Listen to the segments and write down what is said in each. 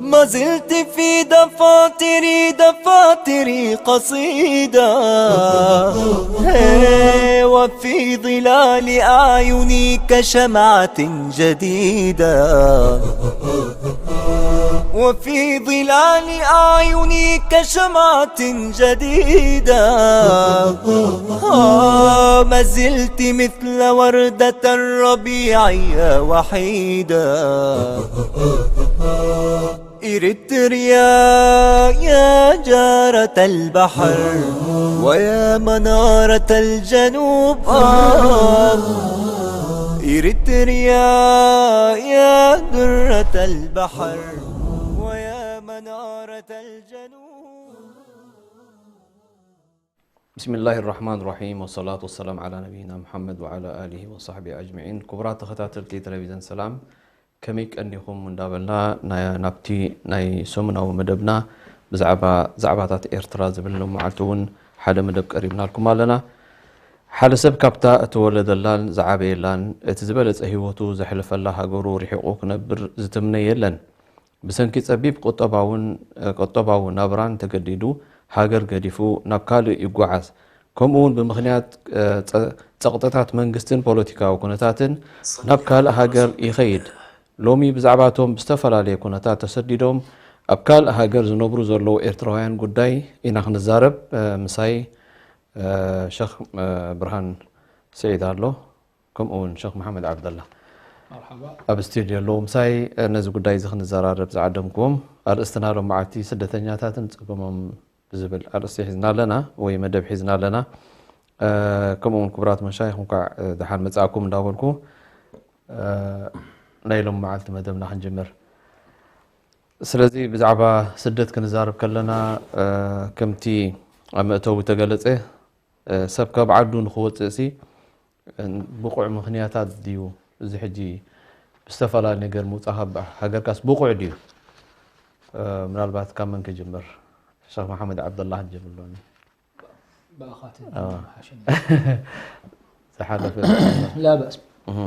ما زلت في دفاتري، دفاتري قصيدة، هي، وفي ظلال أعيني كشمعة جديدة، وفي ظلال أعيني كشمعة جديدة. آه، ما زلت مثل وردة الربيع يا وحيدة. إريتريا يا جارة البحر ويا منارة الجنوب، آه. إريتريا يا درة البحر ويا منارة الجنوب. بسم الله الرحمن الرحيم، والصلاة والسلام على نبينا محمد وعلى آله وصحبه أجمعين. ክቡራት ተኸታተልቲ ቴሌቪዥን ሰላም፣ ከመይ ቀኒኹም እንዳበልና፣ ና-፣ ናብቲ ናይ ሰሙናዊ መደብና ብዛዕባ ዛዕባታት ኤርትራ ዝብል ሎመዓልቲ እውን ሓደ መደብ ቀሪብናልኩም ኣለና። ሓደ ሰብ ካብታ እተወለደላን ዝዓበየላን፣ እቲ ዝበለጸ ህይወቱ ዘሕልፈላ ሃገሩ ርሒቑ ክነብር ዝትምነ የለን። ብሰንኪ ጸቢብ ቁጠባውን፣ ቁጠባዊ ናብራን ተገዲዱ ሃገር ገዲፉ ናብ ካልእ ይጓዓዝ። ከምኡ እውን ብምኽንያት፣ ጸ-፣ ጸቕጥታት መንግስትን ፖለቲካዊ ኩነታትን ናብ ካልእ ሃገር ይኸይድ። ሎሚ ብዛዕባቶም ብዝተፈላለየ ኩነታት ተሰዲዶም ኣብ ካልእ ሃገር ዝነብሩ ዘለዉ ኤርትራውያን ጉዳይ ኢና ክንዛረብ። ምሳይ ሸኽ ብርሃን ስዒድ ኣሎ፣ ከምኡ እውን ሸኽ መሓመድ ዓብደላ መርሓባ። ኣብ ስቱድዮ ኣለዉ ምሳይ። ነዚ ጉዳይ እዚ ክንዘራረብ ዝዓደምክዎም፣ ኣርእስትና ሎም መዓልቲ ስደተኛታትን ጸገሞም ብዝብል ኣርእስቲ ሒዝና ኣለና፣ ወይ መደብ ሒዝና ኣለና። ከምኡ እውን ክቡራት መሻይኽ እንኳዕ ደሓን መጻእኩም እንዳበልኩ፣ ናይ ሎም መዓልቲ መደብና ክንጅምር። ስለዚ ብዛዕባ ስደት ክንዛረብ ከለና፣ ከምቲ ኣብ መእተዊ ተገለጸ፣ ሰብ ካብ ዓዱ ንኽወጽእሲ ብቑዕ ምኽንያታት ድዩ? እዚ ሕጂ ብዝተፈላለየ ነገር ምውጻእ ካብ ሃገርካስ ብቑዕ ድዩ? ምናልባት ካብ መን ክጅምር? ሸኽ መሓመድ ዓብደላ ክንጅምር ኣለኒ። ብኣኻትኒ ኣዎ። ሓሸኒ። ዝሓለፈ لا بأس. እህ።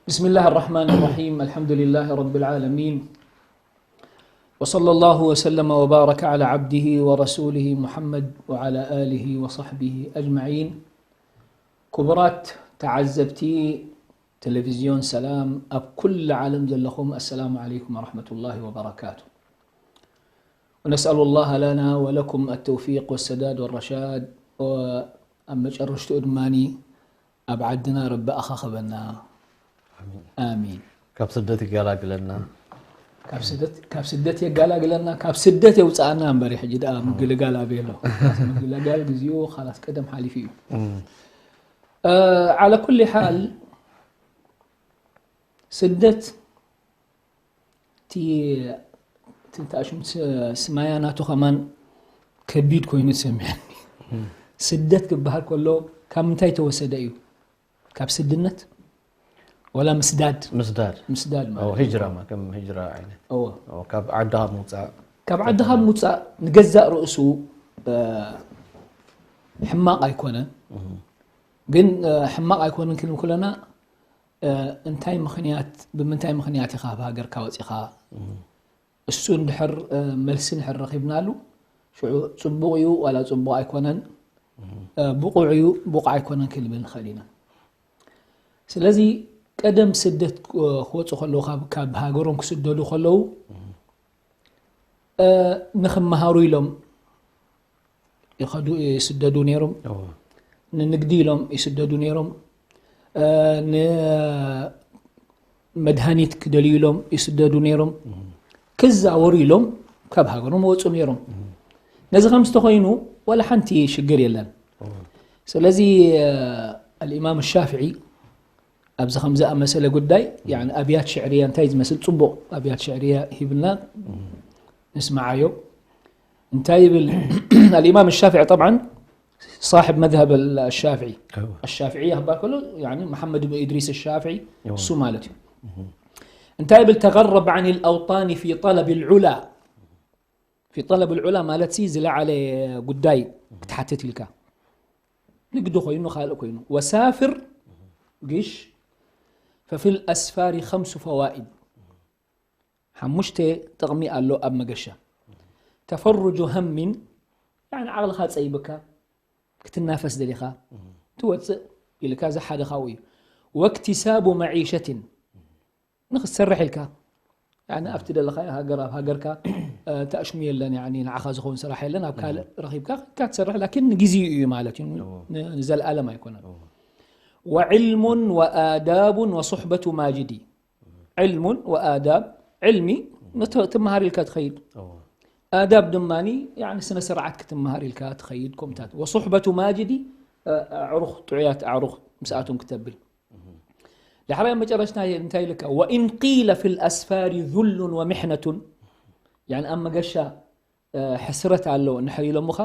بسم الله الرحمن الرحيم. الحمد لله رب العالمين. وصلى الله وسلم وبارك على عبده ورسوله محمد وعلى آله وصحبه أجمعين. ክቡራት ተዓዘብቲ ቴሌቪዝዮን ሰላም ኣብ ኩሉ ዓለም ዘለኹም፣ السلام عليكم ورحمة الله وبركاته. ونسأل الله لنا ولكم التوفيق والسداد والرشاد. ኣብ መጨረሽትኡ ድማ ኣብ ዓድና ረቢ ኣኻኽበና። ኣሚን። ኣሚን። ካብ ስደት ይገላግለና። ካብ ስደት፣ ካብ ስደት የጋላግለና፣ ካብ ስደት የውፅኣና እምበር፣ ሕጂ ደኣ ምግልጋል ኣበይ ኣሎ? ምግልጋል ግዚኡ ካላስ ቀደም ሓሊፉ እዩ። እም። እ፣ ዓለ ኩሊ ሓል፣ ስደት እቲ፣ እቲ እንታይ ሽሙ ስ-፣ ስማያ ናቱ ከማን ከቢድ ኮይኑ ተሰሚዐኒ። እም። ስደት ክበሃል ከሎ ካብ ምንታይ ተወሰደ እዩ? ካብ ስድነት? ወላ ምስዳድ? ምስዳድ። ምስዳድ ማለት ኦ፣ እዩ። ሂጅራ ማ-፣ ከም ሂጅራ ዓይነት። እወ። ኦ፣ ካብ ዓድኻ ምውጻእ። ካብ ዓድኻ ምውጻእ ንገዛእ ርእሱ፣ እ፣ ሕማቕ ኣይኮነን። እህ። ግን፣ እ፣ ሕማቕ ኣይኮነን ክንብል ከለና፣ እ፣ እንታይ ምኽንያት፣ ብምንታይ ምኽንያት ኢኻ ካብ ሃገርካ ወጺኻ? እህ። እሱ እንድሕር፣ እ፣ መልሲ እንድሕር ረኺብናሉ፣ ሽዑ ጽቡቕ እዩ ዋላ ጽቡቕ ኣይኮነን፣ እህ። እ፣ ብቑዕ እዩ ብቑዕ ኣይኮነን ክንብል ንኽእል ኢና። ስለዚ ቀደም ስደት፣ እ፣ ክወጹ ከለዉ፣ ካብ፣ ካብ ሃገሮም ክስደዱ ከለዉ፣ እህ። እ፣ ንኽመሃሩ ኢሎም ይኸዱ፣ ይስደዱ ነይሮም። እዎ። ንንግዲ ኢሎም ይስደዱ ነይሮም። እ፣ ንመድሃኒት ክደልዩ ኢሎም ይስደዱ ነይሮም። እም። ክዛወሩ ኢሎም ካብ ሃገሮም ወጹ ነይሮም። እም። ነዚ ከም ዝተኾይኑ ዋላ ሓንቲ ሽግር የለን። እዎ። ስለዚ፣ እ፣ ኣልኢማም ሻፍዒ ኣብዚ ከም ዝኣመሰለ ጉዳይ፣ ያኒ ኣብያት ሽዕርያ እንታይ ዝመስል ጽቡቕ ኣብያት ሽዕርያ ሂብና እም። ንስምዓዮ። እንታይ ይብል? الإمام الشافعي طبعا صاحب مذهب الشافعي. أيوة. الشافعية ክበሃል ከሎ፣ ያኒ መሓመድ ብን ኢድሪስ ሻፍዒ እዎ። እሱ ማለት እዩ። እም። እንታይ ብል? تغرب عن الأوطان في طلب العلا. في طلب العلا ማለት ሲ ዝለዓለ ጉዳይ ክትሓትት ኢልካ፣ ንግዲ ኮይኑ ካልእ ኮይኑ። وسافر ግሽ. ففي الأسفار خمس فوائد. ሓሙሽተ ጥቕሚ ኣሎ ኣብ መገሻ። تفرج هم، يعني ዓቕልኻ ጸይብካ ክትናፈስ ደሊኻ ትወጽእ ኢልካ፣ እዚ ሓደ ካብኡ እዩ። واكتساب معيشة፣ ንኽትሰርሕ ኢልካ፣ يعني ኣብቲ ደለኻ ሃገር፣ ኣብ ሃገርካ እ፣ ተኣሽሙ የለን፣ يعني ንዓኻ ዝኸውን ስራሕ የለን፣ ኣብ ካልእ ረኺብካ ክትሰርሕ፣ ላኪን ንግዜኡ እዩ ማለት እዩ፣ ን- ንዘለኣለም ኣይኮነን። وعلم وآداب وصحبة ماجد. علم وآداب، ዕልሚ ንተ- ትመሃር ኢልካ ትኸይድ። ኣዳብ ድማ يعني ስነ ስርዓት ክትመሃር ኢልካ ትኸይድ። ከምታት وصحبة ماجد፣ እ፣ ኣዕሩኽ ጥዑያት ኣዕሩኽ ምስኣቶም ክተብል። ዳሕራይ መጨረሽታ እንታይ ኢልካ? وإن قيل في الأسفار ذل ومحنة، يعني ኣብ መገሻ እ፣ ሕስረት ኣሎ እንድሕር ኢሎምኻ።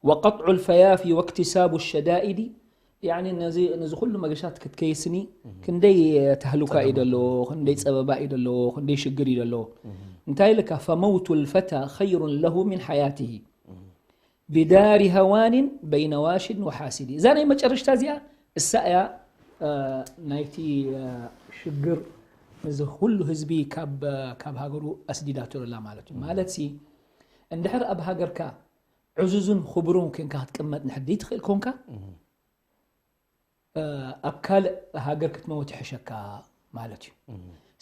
وقطع الفيافي واكتساب الشدائد، يعني ነዚ ነዚ ኩሉ መገሻት ክትከይስኒ ክንደይ ተህሉካ እዩ ደሎ፣ ክንደይ ጸበባ እዩ ደሎ፣ ክንደይ ሽግር እዩ ደሎ። እንታይ ኢልካ? فموت الفتى خير له من حياته بدار هوان بين واش وحاسد. እዛ ናይ መጨረሽታ እዚኣ እሳ እያ እ፣ ናይቲ እ፣ ሽግር፣ እዚ ኩሉ ህዝቢ ካብ ካብ ሃገሩ ኣስዲዳቶ ደላ ማለት እዩ። ማለት ሲ እንድሕር ኣብ ሃገርካ ዕዙዝን ክቡርን ኮንካ ክትቅመጥ ንሕደይ ትኽእል ኮንካ፣ እ፣ ኣብ ካልእ ሃገር ክትመውት ይሕሸካ ማለት እዩ።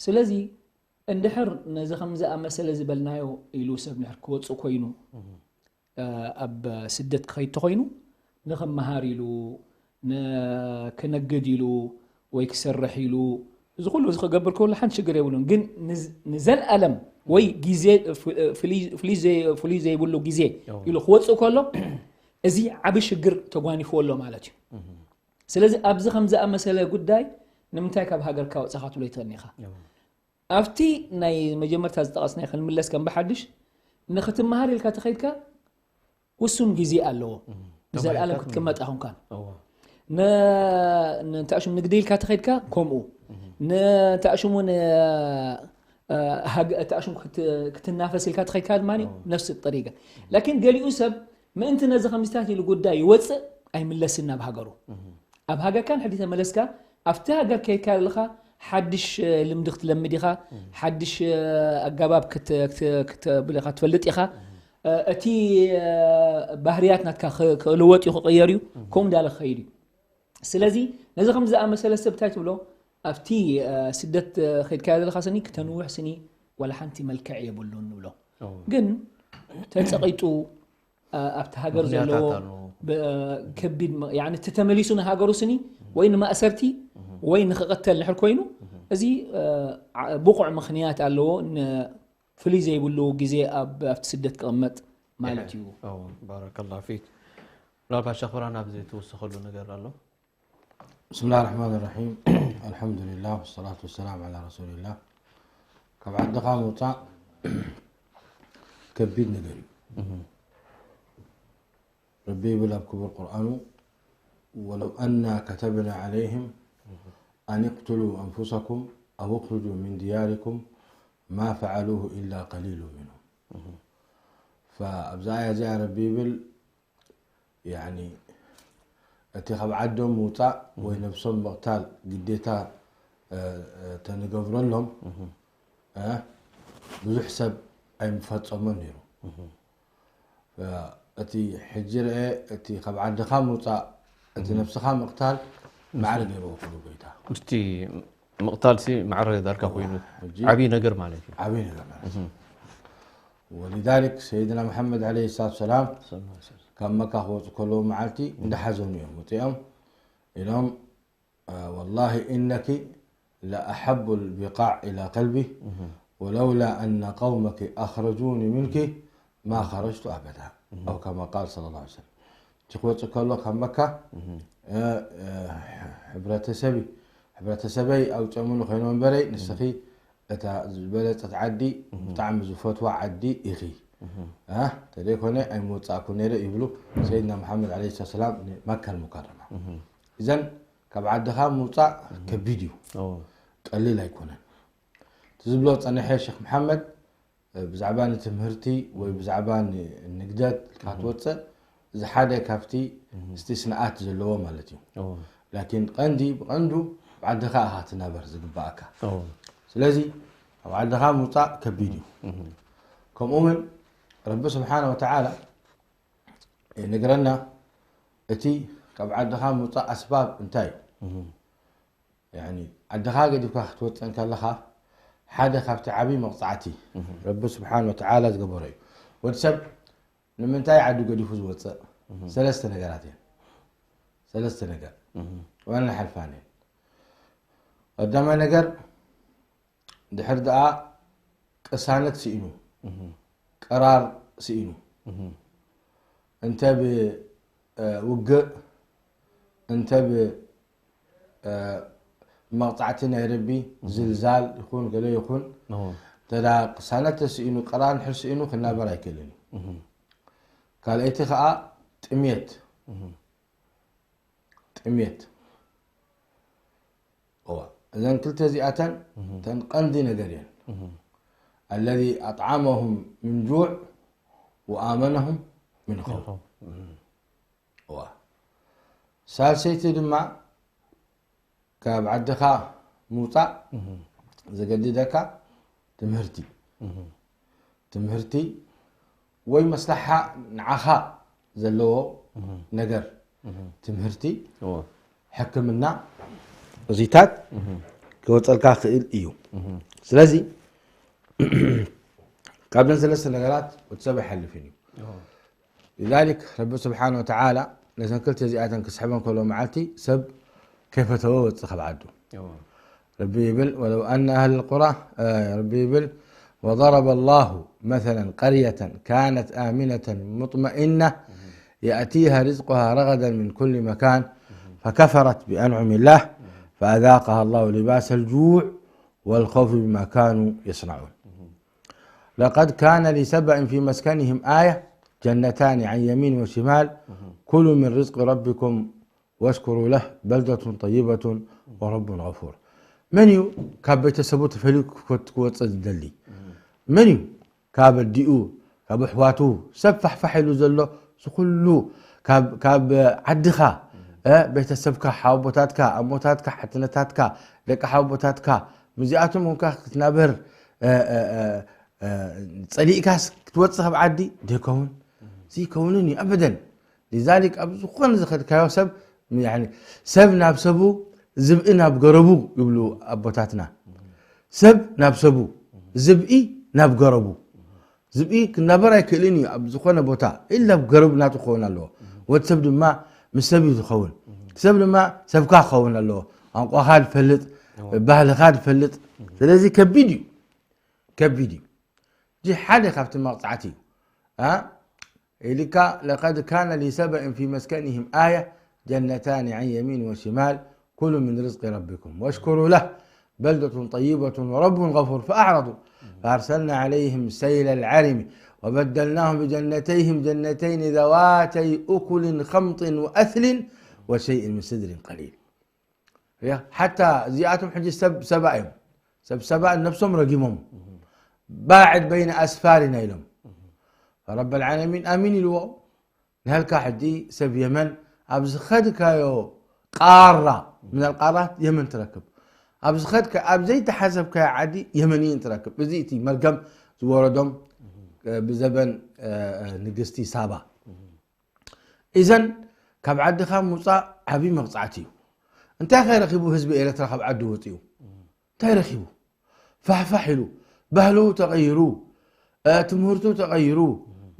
ስለዚ እንድሕር ነዚ ከም ዝኣመሰለ ዝበልናዮ ኢሉ ሰብ እንድሕር ክወፅእ ኮይኑ፣ እ፣ ኣብ ስደት ክኸይድ ተኾይኑ ንኽመሃር ኢሉ፣ ንክነግድ ኢሉ ወይ ክሰርሕ ኢሉ፣ እዚ ኩሉ እዚ ክገብር ከሎ ሓንቲ ሽግር የብሉን። ግን ንዝ- ንዘልኣለም ወይ ግዜ ፍ- ፍልይ- ፍልይ ዘይ- ፍልይ ዘይብሉ ግዜ ኢሉ ክወፅእ ከሎ፣ እዚ ዓቢ ሽግር ተጓኒፍዎ ኣሎ ማለት እዩ። ስለዚ ኣብዚ ከም ዝኣመሰለ ጉዳይ ንምንታይ ካብ ሃገርካ ወፃኻ ትብሎ ይትኽእል ኢኻ። ኣብቲ ናይ መጀመርታ ዝጠቐስናዮ ክንምለስ ከም ብሓድሽ፣ ንኽትመሃር ኢልካ ተኸይድካ ውሱን ግዜ ኣለዎ። ንዘለኣለም ክትቅመጥ ኣይኮንካን። ንተኣሽሙ ንግዲ ኢልካ ተኸይድካ ከምኡ፣ ንተኣሽሙ ተኣሽሙ ክትናፈስ ኢልካ ተኸይድካ ድማ ነፍሲ ጠሪጋ። ላኪን ገሊኡ ሰብ ምእንቲ ነዚ ከምዚታት ኢሉ ጉዳይ ይወፅእ ኣይምለስን ናብ ሃገሩ። ኣብ ሃገርካ ንሕዲ ተመለስካ ኣብቲ ሃገር ከይድካ ዘለኻ ሓድሽ ልምዲ ክትለምድ ኢኻ፣ ሓድሽ ኣገባብ ክትብል ኢኻ ትፈልጥ ኢኻ። እቲ ባህርያት ናትካ ክልወጥ እዩ ክቕየር እዩ። ከምኡ እንዳለ ክኸይድ እዩ። ስለዚ ነዚ ከም ዝኣመሰለ ሰብ እንታይ ትብሎ? ኣብቲ ስደት ከይድካ ዘለኻ ስኒ ክተንውሕ ስኒ ዋላ ሓንቲ መልክዕ የብሉን ንብሎ። ግን ተፀቒጡ ኣብቲ ሃገር ዘለዎ ከቢድ እቲ ተመሊሱ ንሃገሩ ስኒ ወይ ንማእሰርቲ ወይ ንክቐተል ንሕር ኮይኑ እዚ ብቑዕ ምኽንያት ኣለዎ። ፍልይ ዘይብሉ ግዜ ኣብቲ ስደት ክቕመጥ ማለት እዩ። ባረከላ ፊክ። ምናልባት ሸኽብራ ናብዚ ትውስኸሉ ነገር ኣሎ። بسم الله الرحمن الرحيم. الحمد لله والصلاة والسلام على رسول الله. ካብ ዓድኻ ምውፃእ ከቢድ ነገር እዩ። ረቢ ይብል ኣብ ክቡር ቁርኣኑ ولو أنا كتبنا عليهم أن اقتلوا أنفسكم أو اخرجوا من دياركم ما فعلوه إلا قليل منهم. فኣብዛ ኣያ እዚኣ ረቢ ይብል يعني እቲ ካብ ዓዶም ምውፃእ ወይ ነብሶም ምቕታል ግዴታ ተንገብረሎም ብዙሕ ሰብ ኣይምፈፀሞን ነይሩ። እቲ ሕጂ ርአ እቲ ካብ ዓድኻ ምውፃእ እቲ ነብስኻ ምቕታል ማዕረ ገይርዎ ክብሉ ጎይታ። ምስቲ ምቕታል ሲ ማዕረ ዳርካ ኮይኑ ዓብዪ ነገር ማለት እዩ። ዓብዪ ነገር ማለት እዩ። ولذلك سيدنا محمد عليه الصلاة والسلام ካብ መካ ክወፁ ከለዉ መዓልቲ እንዳሓዘኑ እዮም ወፂኦም ኢሎም والله إنك لأحب البقاع إلى قلبي ولولا أن قومك أخرجوني منك ما خرجت أبدا أو كما قال صلى الله عليه وسلم. እቲ ክወፅእ ከሎ ካብ መካ ሕብረተሰቢ ሕብረተሰበይ ኣውፀሙኒ ኮይኖም እምበረይ ንስኺ እታ ዝበለፀት ዓዲ ብጣዕሚ ዝፈትዋ ዓዲ ኢኺ ተደይኮነ ኣይምወፃእኩ ነይረ ይብሉ ሰይድና መሓመድ ለ ሰላም ንመካ ልሙከረማ። እዘን ካብ ዓድኻ ምውፃእ ከቢድ እዩ፣ ቀሊል ኣይኮነን። እቲ ዝብሎ ጸኒሐ ሸኽ መሓመድ፣ ብዛዕባ ንትምህርቲ ወይ ብዛዕባ ንንግደት ኢልካ ክትወጽእ፣ እዚ ሓደ ካብቲ እስትስናኣት ዘለዎ ማለት እዩ። ላኪን ቀንዲ ብቐንዱ ኣብ ዓድኻ ኢኻ ትናበር ዝግባኣካ። ስለዚ ኣብ ዓድኻ ምውጻእ ከቢድ እዩ። ከምኡ እውን ረቢ ስብሓነ ወተዓላ ይነግረና፣ እቲ ካብ ዓድኻ ምውጻእ ኣስባብ እንታይ እዩ? ያኒ ዓድኻ ገዲፍካ ክትወጽእ እንከለኻ ሓደ ካብቲ ዓብዪ መቕጻዕቲ ረቢ ስብሓን ወተዓላ ዝገበሮ እዩ። ወዲ ሰብ ንምንታይ ዓዱ ገዲፉ ዝወጽእ? ሰለስተ ነገራት እየን። ሰለስተ ነገር ዋላ ሓልፋን እየን። ቀዳማይ ነገር ድሕር ደኣ ቅሳነት ስኢኑ፣ ቀራር ስኢኑ፣ እንተ ብውግእ እንተ ብመቕጻዕቲ ናይ ረቢ ዝልዛል ይኹን ገለ ይኹን፣ እንተ ቅሳነት ተስኢኑ፣ ቀራር እንድሕር ስኢኑ ክናበር ኣይክእልን እዩ። ካልኣይቲ ከኣ ጥምየት፣ ጥምየት። እዋ እዘን ክልተ እዚኣተን ተን ቀንዲ ነገር እየን። الذي أطعمهم من جوع وآمنهم من خوف. እዋ ሳልሰይቲ ድማ ካብ ዓድኻ ምውፃእ ዘገድደካ ትምህርቲ፣ ትምህርቲ ወይ መስላሓ ንዓኻ ዘለዎ ነገር፣ ትምህርቲ፣ ሕክምና፣ እዚታት ክወፀልካ ክእል እዩ። ስለዚ ካብዘን ሰለስተ ነገራት ወዲ ሰብ ኣይሓልፍን እዩ። لذلك ረቢ ስብሓን ወተዓላ ነዘን ክልተ እዚኣተን ክስሕበን ከሎ መዓልቲ ሰብ ከይፈተወ ወፅእ ካብ ዓዱ። ረቢ ይብል ولو أن أهل القرى، ረቢ ይብል وضرب الله مثلا قرية كانت آمنة مطمئنة يأتيها رزقها رغدا من كل مكان فكفرت بأنعم الله فأذاقها الله لباس الجوع والخوف بما كانوا يصنعون. لقد كان لسبأ في مسكنهم آية جنتان عن يمين وشمال كلوا من رزق ربكم واشكروا له بلدة طيبة ورب غفور. መን እዩ ካብ ቤተሰቡ ተፈልዩ ክወ- ክወፅእ ዝደሊ? መን እዩ ካብ ኣዲኡ ካብ ኣሕዋቱ ሰብ ፋሕፋሕ ኢሉ ዘሎ? እዚ ኩሉ ካብ ዓድኻ፣ ቤተሰብካ፣ ሓወቦታትካ፣ ኣሞታትካ፣ ሓትነታትካ፣ ደቂ ሓወቦታትካ ምስዚኣቶም ኮንካ ክትናበር ጸሊእካስ ክትወጽእ ካብ ዓዲ ደይከውን? ዘይከውንን እዩ ኣበደን። ሊዛሊክ ኣብ ዝኾነ ዝኸድካዮ ሰብ ሰብ ናብ ሰቡ ዝብኢ ናብ ገረቡ ይብሉ ኣቦታትና። ሰብ ናብ ሰቡ፣ ዝብኢ ናብ ገረቡ። ዝብኢ ክናበር ኣይክእልን እዩ ኣብ ዝኾነ ቦታ፣ ኢላ ኣብ ገረብ ናቱ ክኸውን ኣለዎ። ወዲ ሰብ ድማ ምስ ሰብ እዩ ዝኸውን። ሰብ ድማ ሰብካ ክኸውን ኣለዎ። ቋንቋኻ ዝፈልጥ፣ ባህልኻ ዝፈልጥ። ስለዚ ከቢድ እዩ፣ ከቢድ እዩ። እዚ ሓደ ካብቲ መቕጻዕቲ እዩ። ኢልካ لقد كان لسبأ في مسكنهم آية جنتان عن يمين وشمال كلوا من رزق ربكم واشكروا له بلدة طيبة ورب غفور فأعرضوا فأرسلنا عليهم سيل العرم وبدلناهم بجنتيهم جنتين ذواتي أكل خمط وأثل وشيء من سدر قليل. ሓታ እዚኣቶም ሕጂ ሰብ ሰባ እዮም። ሰብ ሰባ ነብሶም ረጊሞም ባዕድ በይነ ኣስፋሪና ኢሎም። ረብ ልዓለሚን ኣሚን ኢልዎ። ንሃልካ ሕጂ ሰብ የመን ኣብ ዝኸድካዮ ቃራ ምናል ቃራት የመን ትረክብ። ኣብ ዝኸድካ ኣብ ዘይተሓሰብካዮ ዓዲ የመንይን ትረክብ። እዚ እቲ መርገም ዝወረዶም ብዘበን ንግስቲ ሳባ። ኢዘን ካብ ዓድኻ ምውፃእ ዓብዪ መቕፃዕቲ እዩ። እንታይ ከ ረኺቡ ህዝቢ ኤርትራ ካብ ዓዱ ወፂኡ? እንታይ ረኺቡ? ፋሕፋሕ ኢሉ፣ ባህሉ ተቐይሩ፣ ትምህርቱ ተቐይሩ፣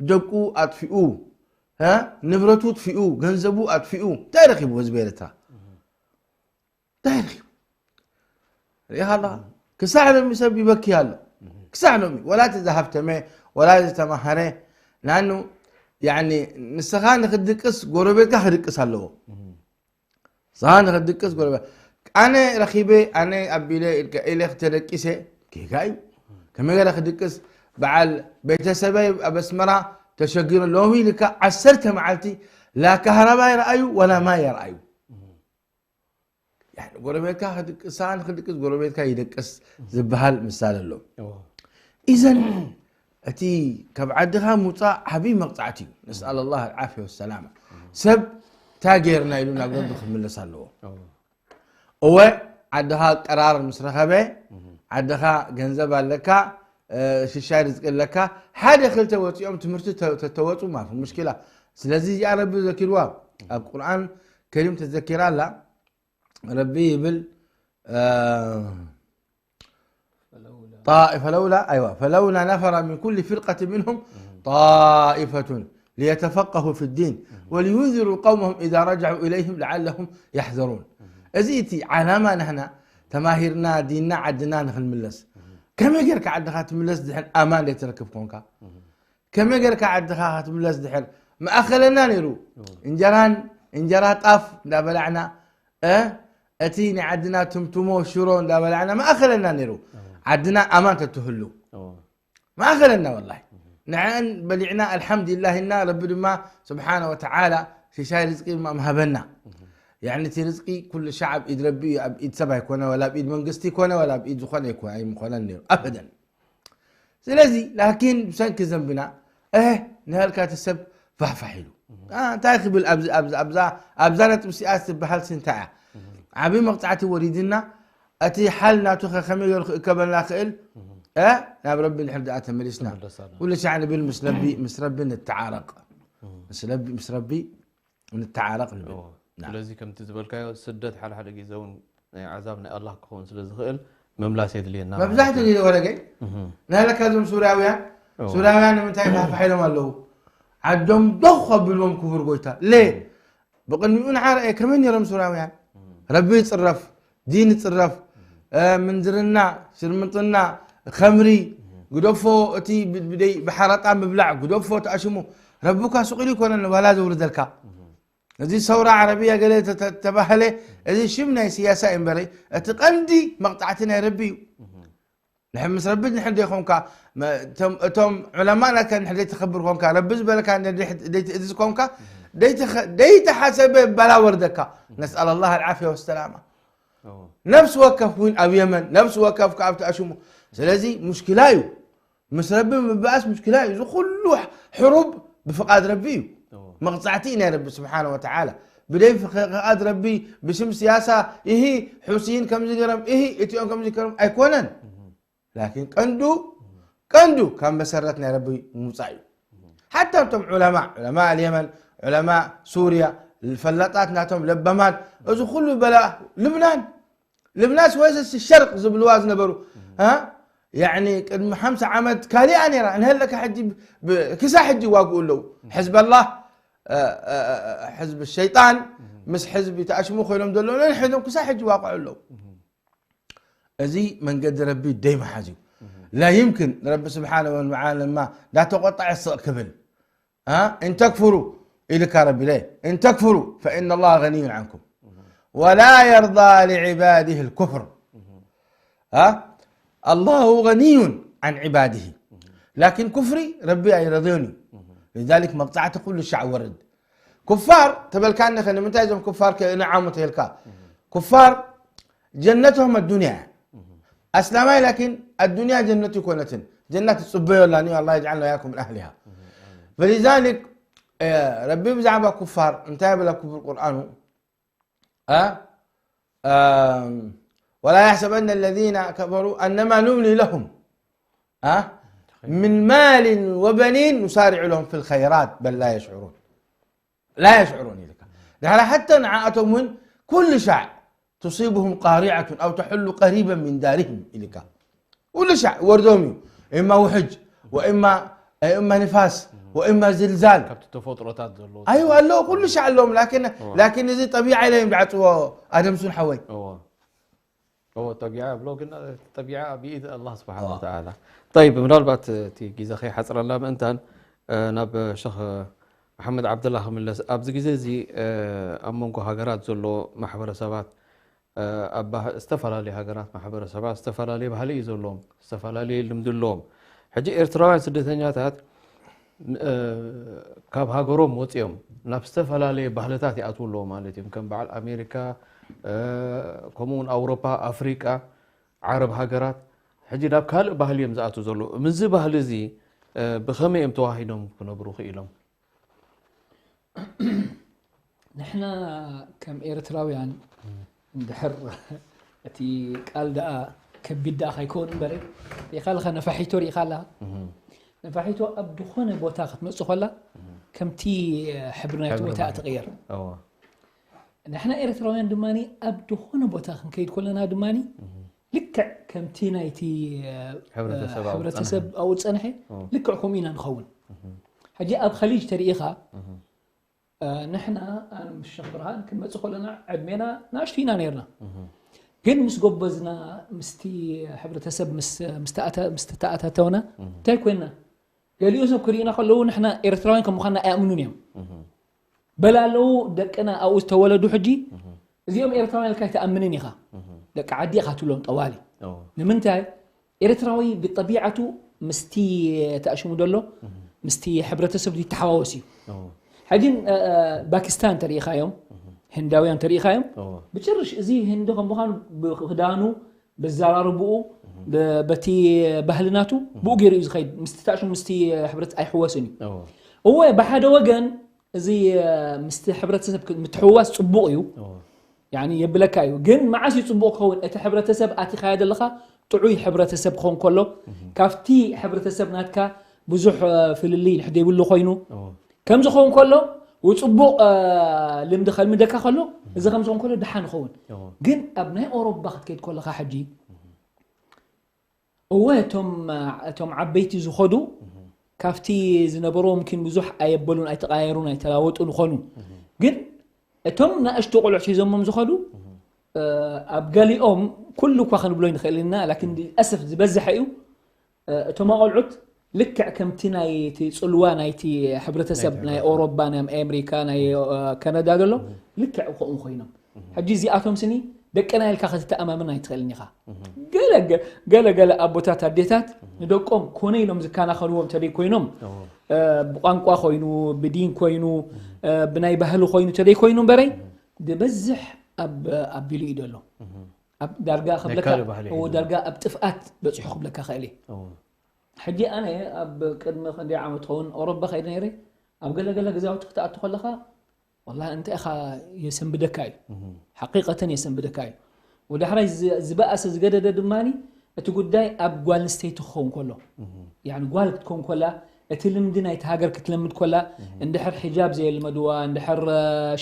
ደቁ ኣጥፊኡ፣ ንብረቱ ኣጥፊኡ፣ ገንዘቡ ኣጥፊኡ፣ እንታይ ረኺቡ ህዝቢ ኤርትራ? እንታይ ረኺቡ? ርኢኻ ኣለኻ? ክሳዕ ሎሚ ሰብ ይበኪ ኣሎ። ክሳዕ ሎሚ ወላ እቲ ዝሃብተመ ወላ ዝተማሃረ ናኑ ያኒ ንስኻ ንክድቅስ ጎረቤትካ ክድቅስ ኣለዎ። ንስኻ ንክድቅስ ጎረቤት ኣነ ረኺበ ኣነ ኣቢለ ኢልካ ኢለ ክተደቂሰ ጌጋ እዩ። ከመይ ገለ ክድቅስ በዓል ቤተሰበይ ኣብ ኣስመራ ተሸጊሩ ሎሚ ኢልካ ዓሰርተ መዓልቲ ላ ካህረባ ይረኣዩ ወላ ማይ ይረኣዩ። يعني ጎረቤትካ ክድቅስ፣ ንኽድቅስ ጎረቤትካ ይደቅስ ዝበሃል ምሳሌ ኣሎ። እወ። ኢዘን እቲ ካብ ዓድኻ ምውፃእ ዓብዪ መቕፃዕቲ እዩ። ነስኣል ኣላህ ኣልዓፍያ ወሰላማ። ሰብ እንታይ ገይርና ኢሉ ናብ ረቢ ክምለስ ኣለዎ። እወ። እወ፣ ዓድኻ ቀራር ምስ ረኸበ፣ እህ። ዓድኻ ገንዘብ ኣለካ፣ እ፣ ሽሻይ ርዝቂ ኣለካ፣ ሓደ ክልተ ወፂኦም ትምህርቲ ተ-፣ ተተወፁ ማፊ ሙሽኪላ። ስለዚ እዚኣ ረቢ ዘኪርዋ፣ ኣብ ቁርኣን ከሪም ተዘኪራ ኣላ። ረቢ ይብል፣ እ፣ طائفة لولا، أيوة، فلولا نفر من كل فرقة منهم طائفة ليتفقهوا في الدين ولينذروا قومهم إذا رجعوا إليهم لعلهم يحذرون። እዚ እቲ ዓላማ ናህና ተማሂርና ዲንና ዓድና ንኽንምለስ። ከመይ ጌርካ ዓድኻ ትምለስ ድሕን ኣማን ዘይትረክብ ኮንካ? ከመይ ጌርካ ዓድኻ ክትምለስ ድሕር መኣኸለና ነይሩ? እንጀራን፣ እንጀራ ጣፍ እንዳበላዕና፣ እ፣ እቲ ናይ ዓድና ትምትሞ ሽሮ እንዳበላዕና መኣኸለና ነይሩ። ዓድና ኣማን ተትህሉ። መኣኸለና ወላሂ። ንዕን በሊዕና ኣልሓምዱሊላህ ኢልና፣ ረቢ ድማ ስብሓነ ወተዓላ ሽሻይ ርዝቂ ድማ ምሃበና። ያዕኒ እቲ ርዝቂ ኩሉ ሻዕ ኣብ ኢድ ረቢ እዩ፣ ኣብ ኢድ ሰብ ኣይኮነ፣ ወላ ኣብ ኢድ መንግስቲ ይኮነ፣ ወላ ኣብ ኢድ ዝኾነ ኣይኮነ፣ ኣይምኾነን ነይሩ ኣበደን። ስለዚ ላኪን ብሰንኪ ዘንብና፣ እህ፣ ንሃልካ እቲ ሰብ ፋሕፋሕ ኢሉ። አ፣ እንታይ ክብል ኣብዚ፣ ኣብዚ፣ ኣብዛ፣ ኣብዛ ነጥቢ ሲኣ ትበሃል ሲ እንታይ እያ? ዓብዪ መቕጻዕቲ ወሪድና፣ እቲ ሓል ናቱ ኸ ከመይ ገይሩ ክእከበልና ክእል? እ፣ ናብ ረቢ እንድሕር ደኣ ተመሊስና። ትምለስ ኣላ። ኩሉ ሻዕ ንብል ምስ ረቢ፣ ምስ ረቢ ንተዓረቕ። ምስ ረቢ፣ ምስ ረቢ ንተዓረቕ ንብል። እዎ። ና። ስለዚ ከምቲ ዝበልካዮ ስደት ሓደ ሓደ ግዜ እውን ናይ ዓዛብ ናይ ኣላህ ክኸውን ስለ ዝኽእል ምምላስ የድልየና ማለት መብዛሕትኡ እዩ። ግዜ ወረገ እህ። ንሃለካ እዞም ሱርያውያን፣ እዎ። ሱርያውያን ንምንታይ ፋሕፋሕ ኢሎም ኣለዉ? ዓዶም ዶኽ ኣቢልዎም ክቡር ጎይታ። ሌ፣ ብቕድሚኡ ንዓ ረኣየ ከመይ ነይሮም ሱርያውያን? ረቢ ይጽረፍ፣ ዲን ይጽረፍ፣ እ፣ ምንዝርና፣ ሽርምጥና፣ ኸምሪ፣ ግደፎ፣ እቲ ብ-፣ ብደይ-፣ ብሓራጣ ምብላዕ፣ ግደፎ፣ ተኣሽሙ። ረቢ እኳ ስቕ ኢሉ ይኮነን ዋላ ዘውርደልካ። እዚ ሰውራ ዓረብያ ገለ ተ-፣ ተ-፣ ተባህለ፣ እዚ ሽም ናይ ስያሳ እዩ እምበረ፣ እቲ ቀንዲ መቕጻዕቲ ናይ ረቢ እዩ። ንሕን ምስ ረቢ ንሕን ደይኮንካ፣ መ-፣ እቶም፣ እቶም ዑለማ ናትካ ንሕን ደይተኸብር ኮንካ፣ ረቢ ዝበለካ ንድሕ-፣ ደይትእዝዝ ኮንካ፣ ደይተኸ-፣ ደይተሓሰበ ባላ ወርደካ። ነስኣል ኣላህ ኣልዓፍያ ወሰላማ። እዎ። ነፍሲ ወከፍ እውን ኣብ የመን፣ ነፍሲ ወከፍ ከኣ ኣብቲ ኣሽሙ። ስለዚ ሙሽኪላ እዩ። ምስ ረቢ ምብኣስ ሙሽኪላ እዩ። እዚ ኩሉ ሕሩብ ብፍቓድ ረቢ እዩ። እዎ። መቕጻዕቲ እዩ ናይ ረቢ ስብሓነ ወተዓላ። ብደይ ፍቓድ ረቢ፣ ብሽም ስያሳ፣ እሂ፣ ሑሲይን ከምዚ ገይሮም፣ እሂ፣ እቲኦም ከምዚ ገይሮም ኣይኮነን። እህ። ላኪን ቀንዱ፣ ቀንዱ ካብ መሰረት ናይ ረቢ ምውጻእ እዩ። ሓታ እቶም ዑለማ፣ ዑለማ ኣልየመን፣ ዑለማ ሱርያ፣ ፈላጣት ናቶም ለባማት፣ እዚ ኩሉ በላ ልብናን፣ ልብናስ ወይስ ሸርቅ ዝብልዋ ዝነበሩ፣ እ? ያዕኒ ቅድሚ ሓምሳ ዓመት ካሊኣ ነይራ፣ እንሀለካ ሕጂ ብ-፣ ክሳብ ሕጂ ይዋግኡ ኣለዉ። ሕዝበላህ፣ እ፣ እ፣ እ፣ ሕዝቢ ሸይጣን ምስ ሕዝቢ ተኣሽሙ ኮይኖም ዘለዉ ነንሕዶም ክሳብ ሕጂ ይዋቅዑ ኣለዉ። እዚ መንገዲ ረቢ ደይምሓዝ እዩ። ላ ይምክን ንረቢ ስብሓነ ወተዓላ ድማ እንዳተቆጣዐ ስቕ ክብል። እ? እን ተክፍሩ ኢልካ ረቢ ለ፣ እን ተክፍሩ ፈኢነ ላህ ገኒዩን ዓንኩም ወላ የርዳ ሊዕባድህ ልኩፍር። እ? ኣላሁ ገኒዩን ዓን ዕባድህ። ላኪን ኩፍሪ ረቢ ኣይረድዮን እዩ። ሊዛሊክ መቕጻዕቲ ኩሉ ሻዕ ወርድ። ኩፋር ተበልካኒ ኸ ንምንታይ እዞም ኩፋር ከ ንዓሙ ተልካ? ኩፋር ጀነቶም ኣዱንያ እያ። ኣስላማይ ላኪን ኣዱንያ ጀነቱ ይኮነትን። ጀነት ትጽበዮ ኣላ ንዩ። ኣላህ የጅዓልና ወያኩም ምን ኣህሊሃ። ፈሊዛሊክ፣ እ፣ ረቢ ብዛዕባ ኩፋር እንታይ በላ ክቡር ቁርኣኑ? እ? ኣም፣ ወላ የሕሰበነ ለዚነ ከፈሩ ኣነማ ኑምሊ ለሁም፣ እ? ምን ማልን ወበኒን ኑሳሪዑ ለሁም ፊል ኸይራት በል ላ የሽዑሩን። ላ የሽዑሩን ኢልካ። ድሕሪ ሓታ ንዓኣቶም እውን ኩሉ ሻዕ ቱሲቡሁም ቃሪዐቱን ኣው ተሕሉ ቀሪበን ሚን ዳሪህም ኢልካ። ኩሉ ሻዕ ወርዶም እዩ። እማ ውሕጅ፣ ወእማ፣ እማ ንፋስ፣ ወእማ ዝልዛል። ካብቲ ተፈጥሮታት ዘለዎ ኣይዋ ኣለዎ፣ ኩሉ ሻዕ ኣለዎም። ላኪን፣ እዋ። ላኪን እዚ ጠቢዓ ኢለ እዮም ዝዓጽዎ ኣደምሱን ሓወይ። እዋ። እዎ፣ ጠቢዓ ብሎ ግን፣ ጠቢዓ ብኢድ ኣላህ ስብሓን እዋ። ወተዓላ። ጠይብ፣ ምናልባት እቲ ግዜ ከይሓፅረና ምእንታን፣ እ፣ ናብ ሸኽ መሓመድ ዓብደላ ክምለስ። ኣብዚ ግዜ እዚ፣ እ፣ ኣብ መንጎ ሃገራት ዘሎ ማሕበረሰባት፣ እ፣ ኣብ ባህ-፣ ዝተፈላለዩ ሃገራት ማሕበረሰባት ዝተፈላለየ ባህሊ እዩ ዘለዎም፣ ዝተፈላለየ ልምዲ ኣለዎም። ሕጂ ኤርትራውያን ስደተኛታት ን-፣ እ፣ ካብ ሃገሮም ወፂኦም ናብ ዝተፈላለየ ባህልታት ይኣትዉ ኣለዉ ማለት እዮም። ከም በዓል ኣሜሪካ፣ ከምኡ እውን ኣውሮፓ፣ ኣፍሪቃ፣ ዓረብ ሃገራት ሕጂ ናብ ካልእ ባህሊ እዮም ዝኣትዉ ዘለዉ። ምስዚ ባህሊ እዚ ብኸመይ እዮም ተዋሂዶም ክነብሩ ክኢሎም? ንሕና ከም ኤርትራውያን እንድሕር እቲ ቃል ደኣ ከቢድ ደኣ ከይከውን እምበር ሪኢኻ ኣለኻ ነፋሒቶ ሪኢኻ ኣለኻ ነፋሒቶ ኣብ ዝኾነ ቦታ ክትመጽእ ከላ ከምቲ ሕብሪ ናይቲ ቦታ እያ ትቕየር ንሕና ኤርትራውያን ድማ ኣብ ዝኾነ ቦታ ክንከይድ ከለና ድማ ልክዕ ከምቲ ናይቲ ሕብረተሰብ ኣብኡ ዝጸንሐ ልክዕ ከምኡ ኢና ንኸውን ሕጂ ኣብ ኸሊጅ ተሪኢኻ ንሕና ኣነ ምስ ሸኽ ብርሃን ክንመጽእ ከለና ዕድሜና ናእሽቱ ኢና ነርና ግን ምስ ጎበዝና ምስቲ ሕብረተሰብ ምስ ተኣታተውና እንታይ ኮይንና ገሊኡ ሰብ ክርኢና ከለዉ ንሕና ኤርትራውያን ከም ምዃንና ኣይኣምኑን እዮም በላ ኣለዉ ደቅና ኣብኡ ዝተወለዱ ሕጂ እዚኦም ኤርትራውያን ኢልካ ኣይትኣምንን ኢኻ ደቂ ዓዲ ኢኻ ትብሎም ጠዋሊ ንምንታይ ኤርትራዊ ብጠቢዓቱ ምስቲ ተኣሽሙ ዘሎ ምስቲ ሕብረተሰብ ይተሓዋወስ እዩ ሕጂ ባኪስታን ተሪኢኻዮም ህንዳውያን ተሪኢኻዮም ብጭርሽ እዚ ህንዲ ከም ምዃኑ ብክዳኑ ብዘራርብኡ በቲ ባህልናቱ ብኡ ገይሩ እዩ ዝኸይድ ምስቲ ተኣሽሙ ምስቲ ሕብረት ኣይሕወስን እዩ እወ ብሓደ ወገን እዚ ምስቲ ሕብረተሰብ ምትሕውዋስ ፅቡቕ እዩ የብለካ እዩ ግን መዓስ እዩ ፅቡቕ ክኸውን እቲ ሕብረተሰብ ኣቲኻዮ ዘለኻ ጥዑይ ሕብረተሰብ ክኸውን ከሎ ካብቲ ሕብረተሰብ ናትካ ብዙሕ ፍልልይ ንሕደይብሉ ኮይኑ ከም ዝኸውን ከሎ ውፅቡቕ ልምዲ ከልምደካ ከሎ እዚ ከም ዝኸውን ከሎ ድሓን ይኸውን ግን ኣብ ናይ ኦሮባ ክትከይድ ከለኻ ሕጂ እወ እቶም እቶም ዓበይቲ ዝኸዱ ካብቲ ዝነበርዎ ምኪን ብዙሕ ኣየበሉን ኣይተቃየሩን ኣይተላወጡን ይኾኑ ግን እቶም ናእሽቱ ቆልዑት ሒዞሞም ዝኸዱ ኣብ ገሊኦም ኩሉ እኳ ክንብሎ ንኽእል ኢና ላኪን ኣሰፍ ዝበዝሐ እዩ እቶም ኣቆልዑት ልክዕ ከምቲ ናይቲ ጽልዋ ናይቲ ሕብረተሰብ ናይ ኦሮባ ናይ ኣሜሪካ ናይ ካናዳ ዘሎ ልክዕ ከምኡ ኮይኖም ሕጂ እዚኣቶም ስኒ ደቅና ኢልካ ክትተኣማመን ኣይትኽእልን ኢኻ ገለ ገለ ኣቦታት ኣዴታት ንደቆም ኮነ ኢሎም ዝከናኸንዎም ተደይ ኮይኖም ብቋንቋ ኮይኑ ብዲን ኮይኑ ብናይ ባህሊ ኮይኑ ተደይ ኮይኑ በረይ ዝበዝሕ ኣቢሉ እዩ ደሎ ዳርጋ ክብለካ ዳርጋ ኣብ ጥፍኣት በፂሑ ክብለካ ክእል እዩ ሕጂ ኣነ ኣብ ቅድሚ ክንደይ ዓመት ኸውን ኦሮባ ከይደ ነይረ ኣብ ገለገለ ገዛውቲ ክትኣቱ ከለኻ ወላ እንታይ ኢኻ የሰንብደካ እዩ ሓቂቀተን የሰንብደካ እዩ ወዳሕራይ ዝበኣሰ ዝገደደ ድማ እቲ ጉዳይ ኣብ ጓል ንስተይቲ ክኸውን ከሎ ጓል ክትከውን ኮላ እቲ ልምዲ ናይቲ ሃገር ክትለምድ ኮላ እንድሕር ሒጃብ ዘየልመድዋ እንድሕር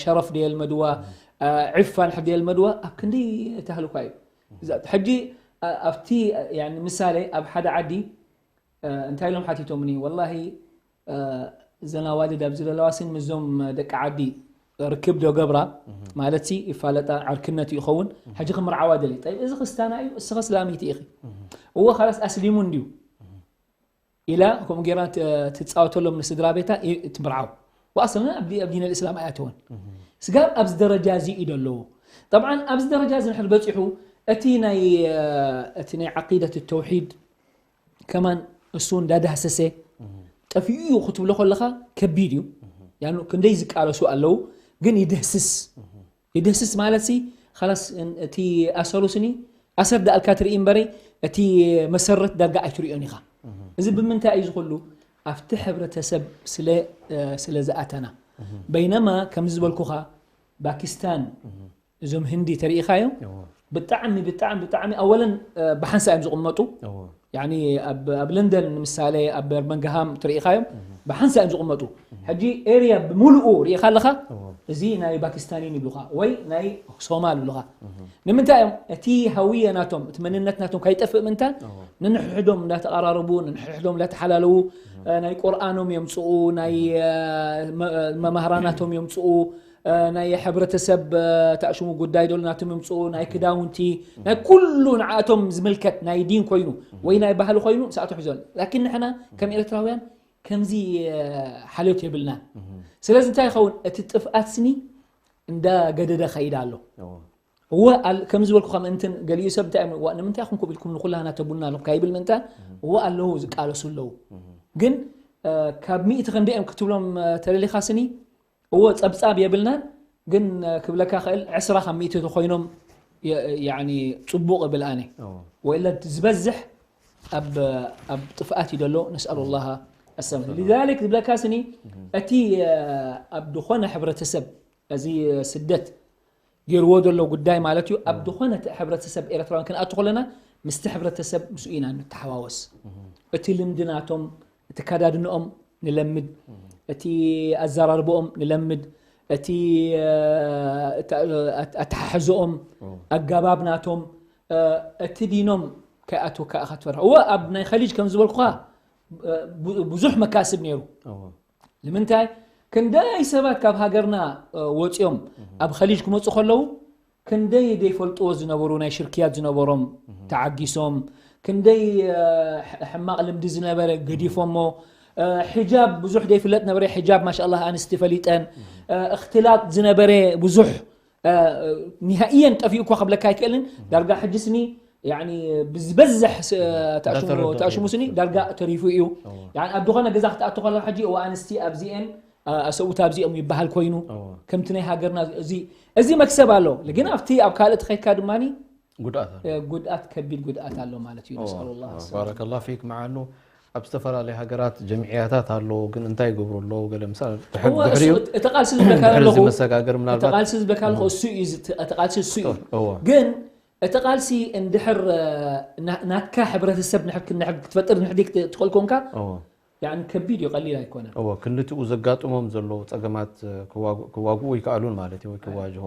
ሸረፍ ዘየልመድዋ ዕፋ እንድሕር ዘየልመድዋ ኣብ ክንደይ ተህልኳ እዩ ሕጂ ኣብቲ ምሳሌ ኣብ ሓደ ዓዲ እንታይ ኢሎም ሓቲቶምኒ ወላሂ እዘን ኣዋልድ ኣብዚ ዘለዋ ስን ምስዞም ደቂ ዓዲ ርክብ ዶ ገብራ ማለት ሲ ይፋለጣ ዓርክነት ይኸውን ሕጂ ክምርዓዋ ደሊ ጠይብ እዚ ክስታና እዩ እስኸ ስላሚቲ ኢኺ እዎ ካላስ ኣስሊሙ እንድዩ ኢላ ከምኡ ጌራ ትፃወተሎም ንስድራ ቤታ ትምርዓው ወኣሰልና ኣብ ዲን ልእስላም ኣያተወን ስጋብ ኣብዚ ደረጃ እዚ እዩ ደለዎ ጠብዓን ኣብዚ ደረጃ እዚ ንሕር በፂሑ እቲ ናይ እቲ ናይ ዓቂደት ተውሒድ ከማን እሱ እንዳዳህሰሰ ጠፊኡ እዩ ክትብሎ ከለኻ ከቢድ እዩ ያኑ ክንደይ ዝቃለሱ ኣለዉ ግን ይድህስስ ይድህስስ ማለት ሲ ላስ እቲ ኣሰሩ ስኒ ኣሰር ዳእልካ ትርኢ እምበረ እቲ መሰረት ዳርጋ ኣይትሪኦን ኢኻ እዚ ብምንታይ እዩ ዝኽሉ ኣብቲ ሕብረተሰብ ስለ ዝኣተና በይነማ ከምዚ ዝበልኩኻ ፓኪስታን እዞም ህንዲ ተሪኢኻዮም ብጣዕሚ ብጣዕሚ ብጣዕሚ ኣወለን ብሓንሳ እዮም ዝቕመጡ ኣብ ለንደን ንምሳሌ ኣብ በርመንግሃም ትሪኢኻዮም ብሓንሳ እዮም ዝቕመጡ ሕጂ ኤርያ ብምሉኡ ሪኢኻ ኣለኻ እዚ ናይ ፓኪስታኒን ይብሉኻ ወይ ናይ ሶማል ይብሉኻ ንምንታይ እዮም እቲ ሃውየ ናቶም እቲ መንነት ናቶም ካይጠፍእ ምንታን ንንሕሕዶም እንዳተቐራረቡ ንንሕሕዶም እንዳተሓላለዉ ናይ ቁርኣኖም የምፅኡ ናይ መማህራናቶም የምፅኡ ናይ ሕብረተሰብ ተኣሽሙ ጉዳይ ደሎ ናቶም የምፅኡ ናይ ክዳውንቲ ናይ ኩሉ ንዓቶም ዝምልከት ናይ ዲን ኮይኑ ወይ ናይ ባህሊ ኮይኑ ንሳቶም ሒዞም ላኪን ንሕና ከም ኤርትራውያን ከምዚ ሓልዮት የብልናን ስለዚ እንታይ ይኸውን እቲ ጥፍኣት ስኒ እንዳገደደ ከይድ ኣሎ እወ ከም ዝበልኩ ከም እንትን ገሊኡ ሰብ እንታይ ዋ ንምንታይ ኢኹም ኮብ ኢልኩም ንኩላህና ተቡልና ኣለኹም ካይብል ምእንታን እወ ኣለዉ ዝቃለሱ ኣለዉ ግን ካብ ሚእቲ ክንደኦም ክትብሎም ተደሊኻ ስኒ እወ ጸብጻብ የብልናን ግን ክብለካ ክእል ዕስራ ካብ ሚእቲ ተኮይኖም ጽቡቅ እብል ኣነ። ወኢላ ዝበዝሕ ኣብ ጥፍኣት እዩ ዘሎ። ነስኣሉ ላሃ ኣሰም ሊዛሊክ ዝብለካ ስኒ እቲ ኣብ ዝኾነ ሕብረተሰብ እዚ ስደት ገይርዎ ዘሎ ጉዳይ ማለት እዩ። ኣብ ዝኾነ ሕብረተሰብ ኤርትራውያን ክንኣቱ ከለና ምስቲ ሕብረተሰብ ምስኡ ኢና ንተሓዋወስ። እቲ ልምዲ ናቶም፣ እቲ ኣከዳድንኦም ንለምድ፣ እቲ ኣዘራርብኦም ንለምድ፣ እቲ ኣተሓሕዝኦም ኣገባብ ናቶም፣ እቲ ዲኖም ከይኣትወካ ኢኻ ትፈርሕ። እወ ኣብ ናይ ኸሊጅ ከም ዝበልኩኻ ብዙሕ መካስብ ነይሩ። ንምንታይ ክንደይ ሰባት ካብ ሃገርና ወፂኦም ኣብ ኸሊጅ ክመፁ ከለዉ ክንደይ ዘይፈልጥዎ ዝነበሩ ናይ ሽርክያት ዝነበሮም ተዓጊሶም፣ ክንደይ ሕማቕ ልምዲ ዝነበረ ገዲፎሞ፣ ሕጃብ ብዙሕ ዘይፍለጥ ነበረ። ሕጃብ ማሻላ ኣንስቲ ፈሊጠን፣ እክትላጥ ዝነበረ ብዙሕ ኒሃእየን ጠፊኡ እኳ ክብለካ ኣይክእልን። ዳርጋ ሕጂ ስኒ ብዝበዝሕ ተኣሽሙ ስኒ ዳርጋ ተሪፉ እዩ። ኣብ ዝኾነ ገዛ ክትኣቱ ከለካ ሕጂ እዋ ኣንስቲ ኣብዚኤን ኣሰብኡት ኣብዚኦም ይበሃል ኮይኑ ከምቲ ናይ ሃገርና እዚ መክሰብ ኣሎ። ግን ኣብቲ ኣብ ካልእ ተኸድካ ድማ ጉድኣት ከቢድ ጉድኣት ኣሎ ማለት እዩ። ነስኣሉ ላ ባረከላ ፊክ። መዓኑ ኣብ ዝተፈላለዩ ሃገራት ጀምዕያታት ኣለዉ፣ ግን እንታይ ይገብሩ ኣለዉ? ገለ ምሳሌ ድሕር እወ፣ ድሕሪኡ እሱ- እቲ ቃልሲ ዝብለካ ድሕሪ እዚ ዘለኹ መሰጋገር እቲ ምናልባት ቃልሲ ዝብለካ ዘለኹ እሱ እዩ ዝት- እቲ ቃልሲ እሱ እዩ። እወ ግን እቲ ቃልሲ እንድሕር እ፣ ና- ናትካ ሕብረተሰብ ንሕድ ክንድሕድ ክትፈጥር ንሕድ ትኽእል ኮንካ እወ ያኒ ከቢድ እዩ፣ ቀሊል ኣይኮነን። እወ ክልቲኡ ዘጋጥሞም ዘለዉ ጸገማት እ፣ ክዋግ- ክዋግኡ ይከኣሉን ማለት እዩ ወይ ክዋጅሆ።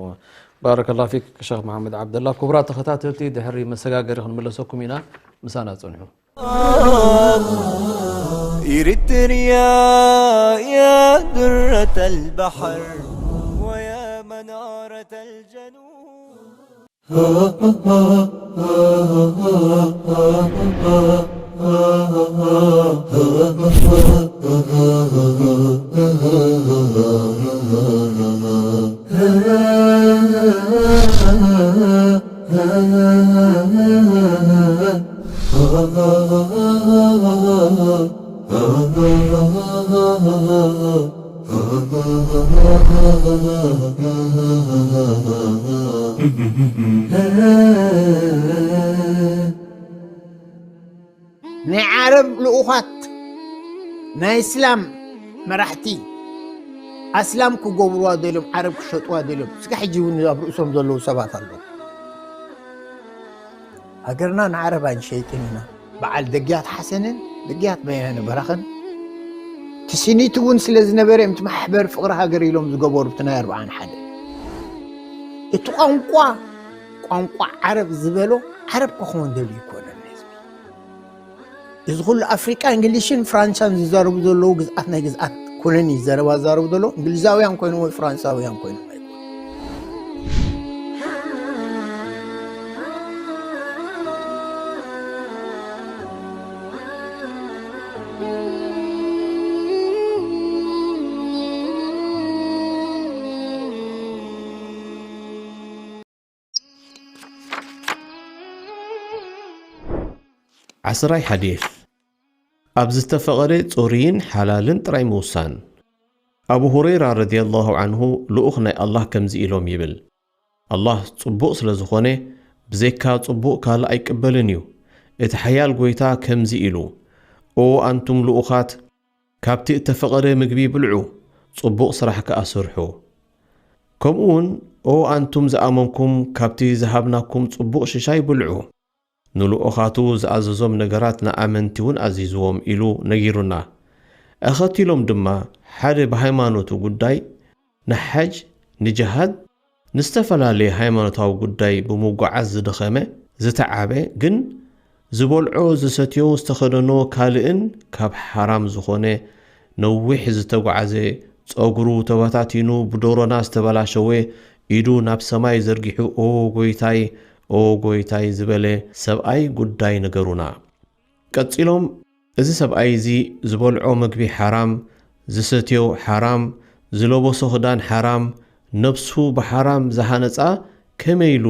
ባረከላ ፊክ ሸኽ መሓመድ ዓብደላ። ክቡራት ተኸታተልቲ ድሕሪ መሰጋገሪ ክንምለሰኩም ኢና፣ ምሳና ጽንሑ። إريتريا يا درة البحر ويا منارة الجنوب. ናይ ዓረብ ልኡኻት ናይ እስላም መራሕቲ ኣስላም ክገብርዋ ደልዮም ዓረብ ክሸጥዋ ደልዮም እስከ ሕጂ እውን ኣብ ርእሶም ዘለዉ ሰባት ኣለዉ። ሃገርና ንዓረብ ኣይንሸይጥን ኢና። በዓል ደግያት ሓሰንን ደግያት በየነ በራኽን ትስኒት እውን ስለ ዝነበረ እዮም እቲ ማሕበር ፍቕሪ ሃገር ኢሎም ዝገበሩ እቲ ናይ ኣርብዓን ሓደ እቲ ቋንቋ ቋንቋ ዓረብ ዝበሎ ዓረብ ክኸውን ደልዩ ይኮነን ህዝቢ እዚ ኩሉ ኣፍሪቃ እንግሊሽን ፍራንሳን ዝዛረቡ ዘለዉ ግዝኣት ናይ ግዝኣት ኩነን እዩ ዘረባ ዝዛረቡ ዘለዉ እንግሊዛውያን ኮይኖም ወይ ፍራንሳውያን ኮይኖም ኣይኮኑ ዓስራይ ሓዲስ ኣብ ዝተፈቐደ ጾርይን ሓላልን ጥራይ ምውሳን። ኣቡ ሁረይራ ረዲየላሁ ዓንሁ ልኡኽ ናይ ኣላህ ከምዚ ኢሎም ይብል፣ ኣላህ ጽቡቕ ስለ ዝኾነ ብዘይካ ጽቡቕ ካልእ ኣይቅበልን እዩ። እቲ ሓያል ጎይታ ከምዚ ኢሉ፣ ኦ ኣንቱም ልኡኻት፣ ካብቲ እተፈቐደ ምግቢ ብልዑ፣ ጽቡቕ ስራሕ ከኣ ስርሑ። ከምኡውን ኦ ኣንቱም ዝኣመንኩም፣ ካብቲ ዝሃብናኩም ጽቡቕ ሽሻይ ብልዑ። ንልኡኻቱ ዝኣዘዞም ነገራት ንኣመንቲ እውን ኣዚዝዎም ኢሉ ነጊሩና። ኣኸቲሎም ድማ ሓደ ብሃይማኖቱ ጉዳይ ንሓጅ፣ ንጅሃድ፣ ንዝተፈላለየ ሃይማኖታዊ ጉዳይ ብምጉዓዝ ዝደኸመ፣ ዝተዓበ፣ ግን ዝበልዖ፣ ዝሰትዮ፣ ዝተኸደኖ ካልእን ካብ ሓራም ዝኾነ ነዊሕ ዝተጓዓዘ፣ ጸጉሩ ተበታቲኑ ብዶሮና ዝተበላሸወ፣ ኢዱ ናብ ሰማይ ዘርጊሑ ኦ ጎይታይ፣ ኦ ጎይታይ ዝበለ ሰብኣይ ጉዳይ ንገሩና። ቀጺሎም እዚ ሰብኣይ እዚ ዝበልዖ መግቢ ሓራም፣ ዝሰትዮ ሓራም፣ ዝለበሶ ክዳን ሓራም፣ ነብሱ ብሓራም ዝሃነጻ ከመይ ኢሉ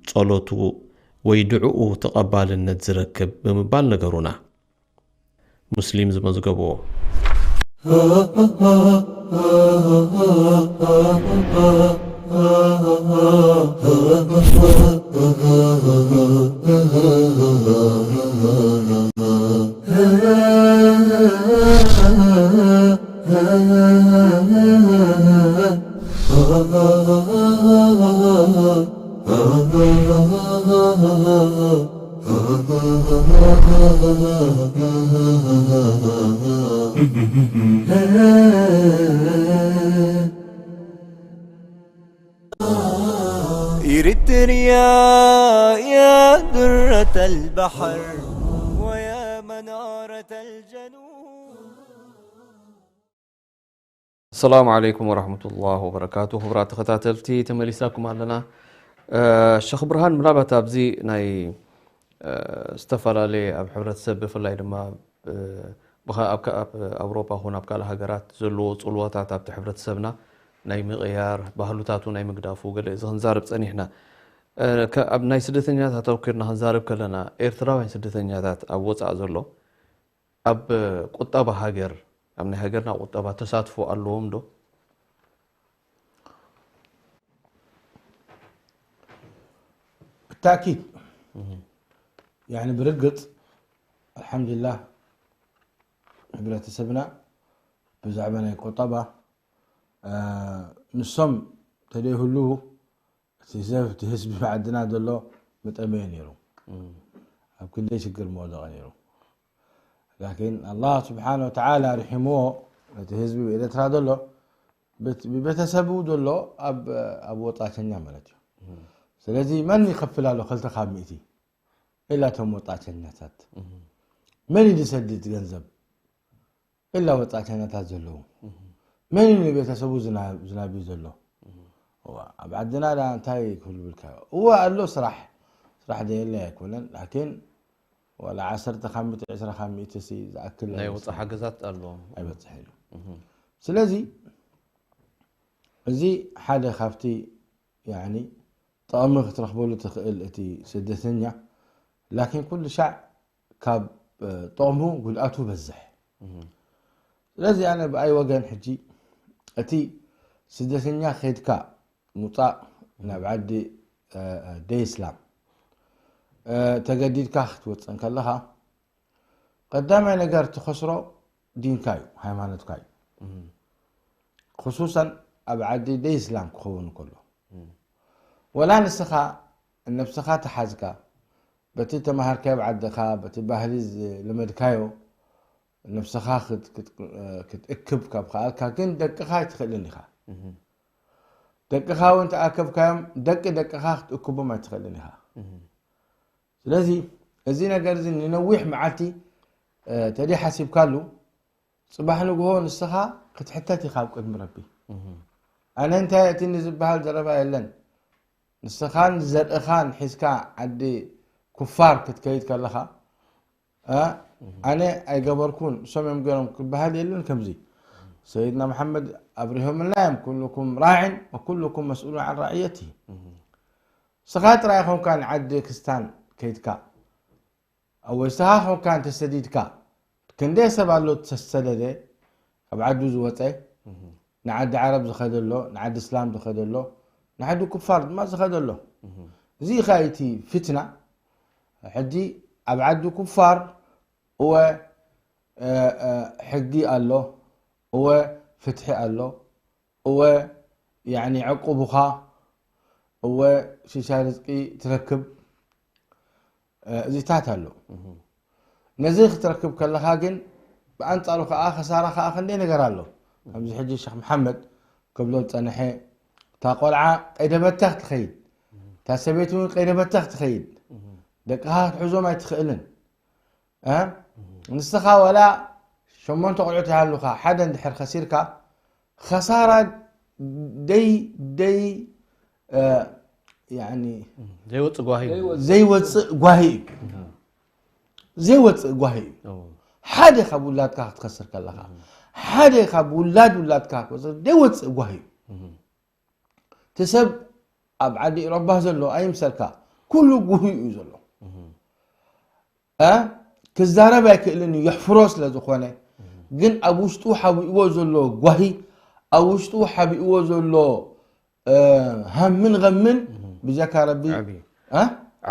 ጸሎቱ ወይ ድዕኡ ተቐባልነት ዝረክብ ብምባል ነገሩና። ሙስሊም ዝመዝገብዎ። إريتريا يا درة البحر ويا منارة الجنوب. السلام عليكم ورحمة الله وبركاته. ክቡራት ተኸታተልቲ፣ ተመሊሳኩም ኣለና። እ፣ ሸኽ ብርሃን፣ ምናልባት ኣብዚ ናይ፣ እ፣ ዝተፈላለየ ኣብ ሕብረተሰብ፣ ብፍላይ ድማ፣ እ፣ ብኻ-፣ ኣብ ከ-፣ ኣብ ኣውሮፓ ኹን ኣብ ካልእ ሃገራት ዘለዎ ጽልዋታት ኣብቲ ሕብረተሰብና ናይ ምቕያር፣ ባህሉታቱ ናይ ምግዳፉ፣ ገለ እዚ ክንዛረብ ጸኒሕና። እ፣ ከ-፣ ኣብ ናይ ስደተኛታት ኣተኩርና ክንዛረብ ከለና፣ ኤርትራውያን ስደተኛታት ኣብ ወጻእ ዘሎ፣ ኣብ ቁጠባ ሃገር፣ ኣብ ናይ ሃገርና ቁጠባ ተሳትፎ ኣለዎም ዶ? ብታእኪድ። ያኒ ብርግጽ ኣልሓምዱሊላህ፣ ሕብረተሰብና ብዛዕባ ናይ ቁጠባ፣ እ፣ ንሶም ተደይህልዉ እቲ ሰብ፣ እቲ ህዝቢ ዓድና ዘሎ ምጠመየ ነይሩ። ኣብ ክንደይ ሽግር ምወደቐ ነይሩ። ላኪን ኣላህ ስብሓነ ወተዓላ ርሒምዎ፣ እቲ ህዝቢ ብኤርትራ ዘሎ፣ በት-፣ ብቤተሰቡ ዘሎ ኣብ፣ ኣብ ወጻእተኛ ማለት እዩ። ስለዚ መን ይኸፍል ኣሎ ክልተ ካብ ሚእቲ? ኢላ እቶም ወጻእተኛታት። መን እዩ ዝሰድድ ገንዘብ? ኢላ ወጻእተኛታት ዘለዉ። መን እዩ ንቤተሰቡ ዝና-፣ ዝናቢ ዘሎ? እዋ፣ ኣብ ዓድና ዳ እንታይ ክህሉ ብልካ? እዋ ኣሎ ስራሕ። ስራሕ ዘየለ ኣይኮነን። ላኪን ዋላ ዓሰርተ ካብ ሚእቲ፣ ዕስራ ካብ ሚእቲ ሲ ዝኣክል ናይ ወጻእ ኣይመስለንን። ሓገዛት ኣለዎም። ኣይበጽሕን እዩ። ስለዚ እዚ ሓደ ካብቲ ያኒ ጥቕሚ ክትረኽበሉ ትኽእል እቲ ስደተኛ፣ ላኪን ኩሉ ሻዕ ካብ፣ እ፣ ጥቕሙ ጉድኣቱ በዝሕ። ስለዚ ኣነ ብኣይ ወገን ሕጂ እቲ ስደተኛ ከይድካ ምውጻእ ናብ ዓዲ፣ እ፣ እ፣ ደይ እስላም፣ እ፣ ተገዲድካ ክትወጽእ እንከለኻ፣ ቀዳማይ ነገር ትኸስሮ ዲንካ እዩ፣ ሃይማኖትካ እዩ። ክሱሰን ኣብ ዓዲ ደይ እስላም ክኸውን ከሎ። ወላ ንስኻ ነብስኻ ተሓዝካ፣ በቲ ተማሃርካዮ ኣብ ዓድኻ፣ በቲ ባህሊ ዝለመድካዮ ነብስኻ ክት-፣ ክት-፣ ክትእክብ ካብ ከኣልካ፣ ግን ደቅኻ ኣይትኽእልን ኢኻ። ደቅኻ እውን ተኣከብካዮም፣ ደቂ ደቅኻ ክትእክቦም ኣይትኽእልን ኢኻ። ስለዚ እዚ ነገር እዚ ንነዊሕ መዓልቲ፣ እ፣ ተደይ ሓሲብካሉ፣ ጽባሕ ንግሆ ንስኻ ክትሕተት ኢኻ ኣብ ቅድሚ ረቢ። ኣነ እንታይ የእትኒ ዝበሃል ዘረባ የለን። ንስኻን ዘርእኻን ሒዝካ ዓዲ ኩፋር ክትከይድ ከለኻ፣ እ፣ ኣነ ኣይገበርኩን፣ እሶም እዮም ገይሮም ክበሃል የለን። ከምዚ ሰይድና መሓመድ ኣብሪሆምልና እዮም፣ "ኩልኩም ራዕን ወኩልኩም መስኡሉን ዓን ራዕየቲ." ንስኻ ጥራይ ኾንካ ንዓዲ ክስታን ከይድካ፣ ወይ ንስኻ ኾንካ እንተሰዲድካ፣ ክንደይ ሰብ ኣሎ ዝተሰደደ፣ ካብ ዓዱ ዝወፀ፣ ንዓዲ ዓረብ ዝኸደ ኣሎ፣ ንዓዲ እስላም ዝኸደ ኣሎ፣ ንዓዲ ኩፋር ድማ ዝኸደ ኣሎ። እዚ ኸኣ እቲ ፊትና። ሕጂ ኣብ ዓዲ ኩፋር እወ፣ እ፣ እ፣ ሕጊ ኣሎ፣ እወ፣ ፍትሒ ኣሎ፣ እወ፣ ያኒ ይዕቁቡኻ፣ እወ፣ ሽሻይ ርዝቂ ትረክብ፣ እ፣ እዚታት ኣሎ። ነዚ ክትረክብ ከለኻ ግን ብኣንጻሩ ከኣ ከሳራ ከኣ ክንደይ ነገር ኣሎ። ከምዚ ሕጂ ሸኽ መሓመድ ክብሎ ዝጸንሐ፣ እታ ቆልዓ ቀይደ በተኽ ትኸይድ፣ እታ ሰበይቲ እውን ቀይደ በተኽ ትኸይድ፣ ደቅኻ ክትሕዞም ኣይትኽእልን። እ? ንስኻ ዋላ ሸሞንተ ቆልዑት ይሃሉኻ፣ ሓደ እንድሕር ከሲርካ፣ ኸሳራ ደይ፣ ደይ፣ እ፣ ያኒ ዘይወጽእ ጓሂ እዩ። ዘይወጽእ ጓሂ እዩ። ዘይወጽእ ጓሂ እዩ። እዎ። ሓደ ካብ ውላድካ ክትከስር ከለኻ፣ ሓደ ካብ ውላድ ውላድካ ክትወስድ ዘይወጽእ ጓሂ እዩ። እቲ ሰብ ኣብ ዓዲ ኤውሮጳ ዘሎ ኣይምሰልካ፣ ኩሉ ጉሂ እዩ ዘሎ። እ? ክዛረብ ኣይክእልን እዩ፣ የሕፍሮ ስለ ዝኾነ። ግን ኣብ ውሽጡ ሓቢእዎ ዘሎ ጓሂ፣ ኣብ ውሽጡ ሓቢእዎ ዘሎ እ፣ ሃምን ገምን ብጀካ ረቢ ዓብዪ እ?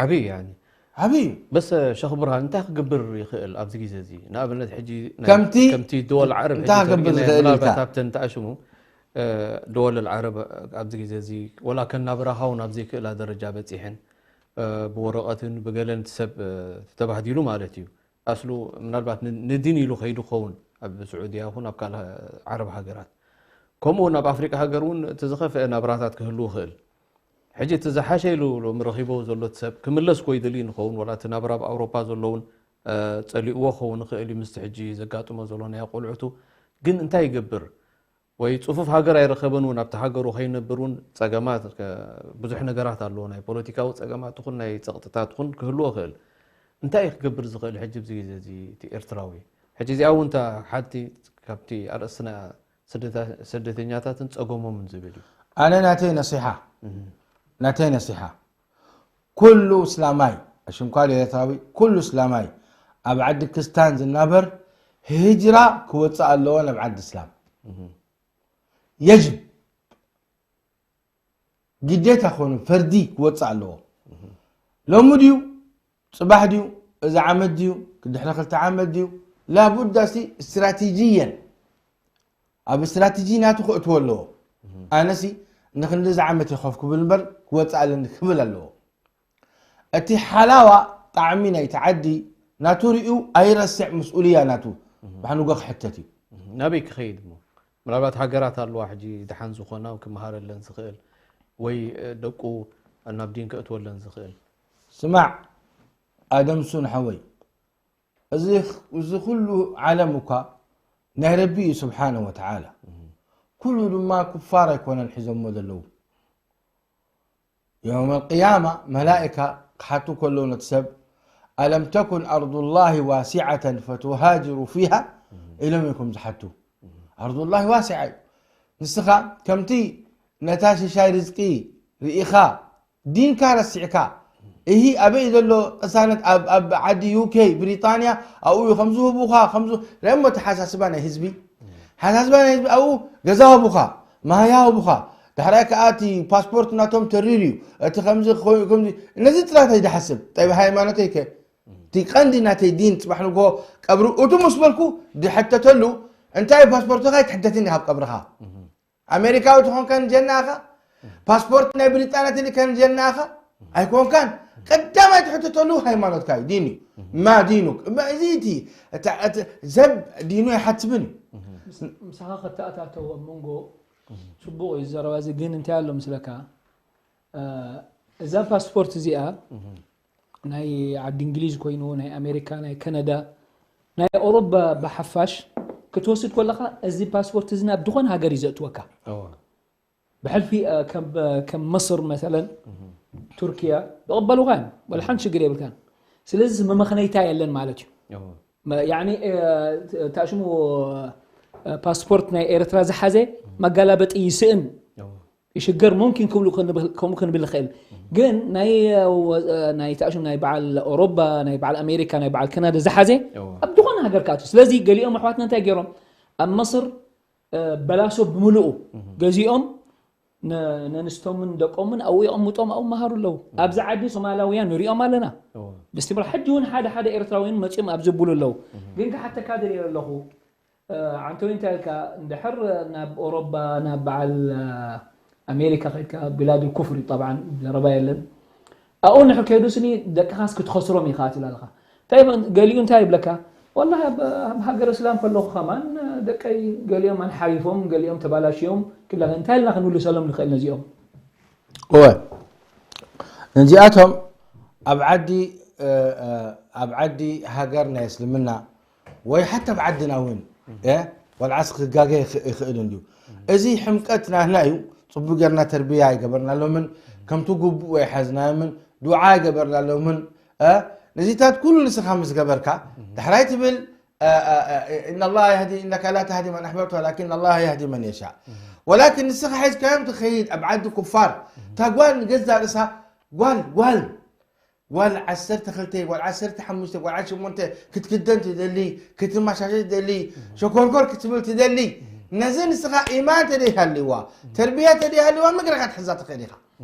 ዓብዪ ያኒ ዓብዪ እዩ። በስ ሸኽ ብርሃን እንታይ ክገብር ይኽእል ኣብዚ ግዜ እዚ? ንኣብነት ሕጂ ናይ- ከምቲ ከምቲ ድወል ዓረብ ሕጂ እንታይ ክገብር ተሪእና ዝኽእል ምናልባት ኢልካ? ኣብተን ተኣሽሙ እ፣ ድወል ዓረብ ኣብዚ ግዜ እዚ ወላ ከናብራኻ እውን ኣብ ዘይክእላ ደረጃ በፂሐን እ፣ ብወረቐትን ብገለን እቲ ሰብ እ፣ ተባህዲሉ ማለት እዩ። ኣስሉ ምናልባት ን- ንዲን ኢሉ ከይዱ ክኸውን ኣብ ስዑድያ ይኹን ኣብ ካልእ ዓረብ ሃገራት ከምኡ እውን ኣብ ኣፍሪቃ ሃገር እውን እቲ ዝኸፍአ ናብራታት ክህሉ ይኽእል። ሕጂ እቲ ዝሓሸ ኢሉ ሎሚ ረኺቦ ዘሎ እቲ ሰብ ክምለስ ኮ ይደሊ ንኸውን ወላ እቲ ናብራ ኣብ ኣውሮፓ ዘለውን እ፣ ጸሊእዎ ክኸውን ይኽእል እዩ ምስቲ ሕጂ ዘጋጥሞ ዘሎ ናይ ቆልዑቱ። ግን እንታይ ይገብር? ወይ ጽፉፍ ሃገር ኣይረኸበን እውን ኣብቲ ሃገሩ ከይነብር እውን ጸገማት ከ- ብዙሕ ነገራት ኣለዎ። ናይ ፖለቲካዊ ጸገማት ይኹን ናይ ጸቕጥታት ይኹን ክህልዎ ይኽእል። እንታይ እዩ ክገብር ዝኽእል ሕጂ ኣብዚ ግዜ እዚ እቲ ኤርትራዊ? ሕጂ እዚኣ እውን እታ ሓንቲ ካብቲ ኣርእስትና ስደታ- ስደተኛታትን ጸገሞምን ዝብል እዩ። ኣነ ናተይ ነሲሓ ናተይ ነሲሓ ኩሉ እስላማይ ኣሽንኳል ኤርትራዊ ኩሉ እስላማይ ኣብ ዓዲ ክስታን ዝናበር ሂጅራ ክወፅእ ኣለዎ ናብ ዓዲ እስላም። የጅብ ግዴታ ኮኑ ፈርዲ ክወፅእ ኣለዎ። ሎሚ ድዩ ፅባሕ ድዩ እዚ ዓመት ድዩ ድሕሪ ክልተ ዓመት ድዩ ላቡዳ ሲ ስትራቴጂየን ኣብ ስትራቴጂ ናቱ ክእትዎ ኣለዎ። ኣነሲ ንክንድዚ ዓመት ይኸፍ ክብል እምበር ክወፅእ ኣለኒ ክብል ኣለዎ። እቲ ሓላዋ ጣዕሚ ናይቲ ዓዲ ናቱ ሪኡ ኣይረስዕ ምስኡልያ ናቱ ባሕንጎ ክሕተት እዩ። ናበይ ክኸይድ እሞ? ምናልባት ሃገራት ኣለዋ ሕጂ ደሓን ዝኾና ክመሃረለን ዝኽእል ወይ እ፣ ደቁ ናብ ዲን ክእትወለን ዝኽእል። ስማዕ ኣደም ሱን ሓወይ እዚ እዚ ኩሉ ዓለም እኳ ናይ ረቢ እዩ ስብሓነ ወተዓላ። ኩሉ ድማ ኩፋር ኣይኮነን ሒዞሞ ዘለዉ። የውም ኣልቅያማ መላእካ ክሓቱ ከለዉ ነቲ ሰብ ኣለም ተኩን ኣርዱላሂ ዋሲዓተን ፈቱሃጅሩ ፊሃ ኢሎም እዮም ከም ዝሓቱ። ኣርዱላሂ ዋሲዓ እዩ። ንስኻ ከምቲ ነታ ሽሻይ ርዝቂ ርኢኻ ዲንካ ረሲዕካ እሂ ኣበይ ዘሎ ቅሳነት ኣብ ኣብ ዓዲ ዩኬ ብሪጣንያ ኣብኡ እዩ ከምዚ ህቡኻ ከምዚ ናይ እሞ ተሓሳስባ ናይ ህዝቢ ሓሳስባ ናይ ህዝቢ ኣብኡ ገዛ ህቡኻ ማህያ ህቡኻ ዳሕራይ ከዓ እቲ ፓስፖርት ናቶም ተሪር እዩ እቲ ከምዚ ክኸውን እዩ ከምዚ ነዚ ጥራተይ ድሓስብ ጠይብ ሃይማኖተይ ከ እቲ ቀንዲ ናተይ ዲን ፅባሕ ንግሆ ቀብሪ እቱ ምስ በልኩ ድሕተተሉ እንታይ ፓስፖርትኻ ይትሕተትኒ ካብ ቀብርኻ ኣሜሪካዊ ትኾንካ ንጀና ኢኻ ፓስፖርት ናይ ብሪጣንያ ትልከ ንጀና ኢኻ ኣይኮንካን ቀዳማይ ትሕተተሉ ሃይማኖትካ እዩ ዲን እዩ ማ ዲኑክ እማ እዚ እቲ እታ- እቲ ሰብ ዲኑ ኣይሓትብን እዩ ምሳኻ ከተኣታተዎ ኣብ መንጎ ፅቡቕ እዩ ዘረባ እዚ ግን እንታይ ኣሎ ምስለካ እ፣ እዛ ፓስፖርት እዚኣ ናይ ዓዲ እንግሊዝ ኮይኑ ናይ ኣሜሪካ ናይ ካናዳ ናይ ኦሮባ ብሓፋሽ ክትወስድ ከለካ እዚ ፓስፖርት እዚ ናብ ድኾነ ሃገር እዩ ዘእትወካ ብሕልፊ ከም መስር መሰለን ቱርኪያ ይቕበሉካ እዮም ወላ ሓንቲ ሽግር የብልካን ስለዚ መመኽነይታ የለን ማለት እዩ ያኒ ታሽሙ ፓስፖርት ናይ ኤርትራ ዝሓዘ መጋላበጢ ይስእን ይሽገር ሙምኪን ክብሉ ከምኡ ክንብል ንኽእል ግን ናይ ናይ ታሽሙ ናይ በዓል ኦሮባ ናይ በዓል ኣሜሪካ ናይ በዓል ካናዳ ዝሓዘ ኣብ ዝኾነ ሃገር ክኣቱ ስለዚ ገሊኦም ኣሕዋትና እንታይ ገይሮም ኣብ መስር በላሶ ብምልኡ ገዚኦም ነንስቶምን ደቆምን ኣብኡ የቐምጦም ኣብኡ መሃሩ ኣለዉ ኣብዚ ዓዲ ሶማላውያን ንሪኦም ኣለና ብስትምራ ሕጂ እውን ሓደ ሓደ ኤርትራውያን መፂኦም ኣብ ዝብሉ ኣለዉ ግን ክሓተካ ደልየ ኣለኹ ዓንተዊ እንታይ ኢልካ እንድሕር ናብ ኦሮባ ናብ በዓል ኣሜሪካ ከድካ ቢላድ ኩፍሪ ጠብዓን ዘረባ የለን ኣብኡ ንሕር ከይዱ ስኒ ደቅኻስ ክትኸስሮም ኢኻ ትብል ኣለኻ እንታይ ገሊኡ እንታይ ይብለካ ወላ ኣብ ሃገር እስላም ከለኹ ከማን ደቀይ ገሊኦም ኣንሓሪፎም ገሊኦም ተባላሽዮም ክላ እንታይ ኢልና ክንምልሰሎም ንኽእል ነዚኦም እወ ነዚኣቶም ኣብ ዓዲ ኣብ ዓዲ ሃገር ናይ እስልምና ወይ ሓታ ኣብ ዓድና እውን ቆልዓስ ክጋገ ይኽእል እንድዩ እዚ ሕምቀት ናህና እዩ ፅቡቅ ጌርና ተርብያ ኣይገበርናሎምን ከምቲ ግቡእ ኣይሓዝናዮምን ዱዓ ኣይገበርናሎምን ነዚታት ኩሉ ንስኻ ምስ ገበርካ ዳሕራይ ትብል إن الله يهدي إنك لا تهدي من أحببت ولكن الله يهدي من يشاء ولكن ንስኻ ሒዝካዮም ትኸይድ ኣብ ዓዲ ኩፋር እታ ጓል ንገዛ ርእሳ ጓል ጓል ጓል ዓሰርተ ክልተ ጓል ዓሰርተ ሓሙሽተ ጓል ዓሰርተ ሸሞንተ ክትክደን ትደሊ ክትመሻሸ ትደሊ ሸኮርኮር ክትብል ትደሊ ነዚ ንስኻ ኢማን ተደይሃልዋ፣ ተርቢያ ተደይሃልዋ፣ መግረኻ ትሕዛ ትኽእል ኢኻ።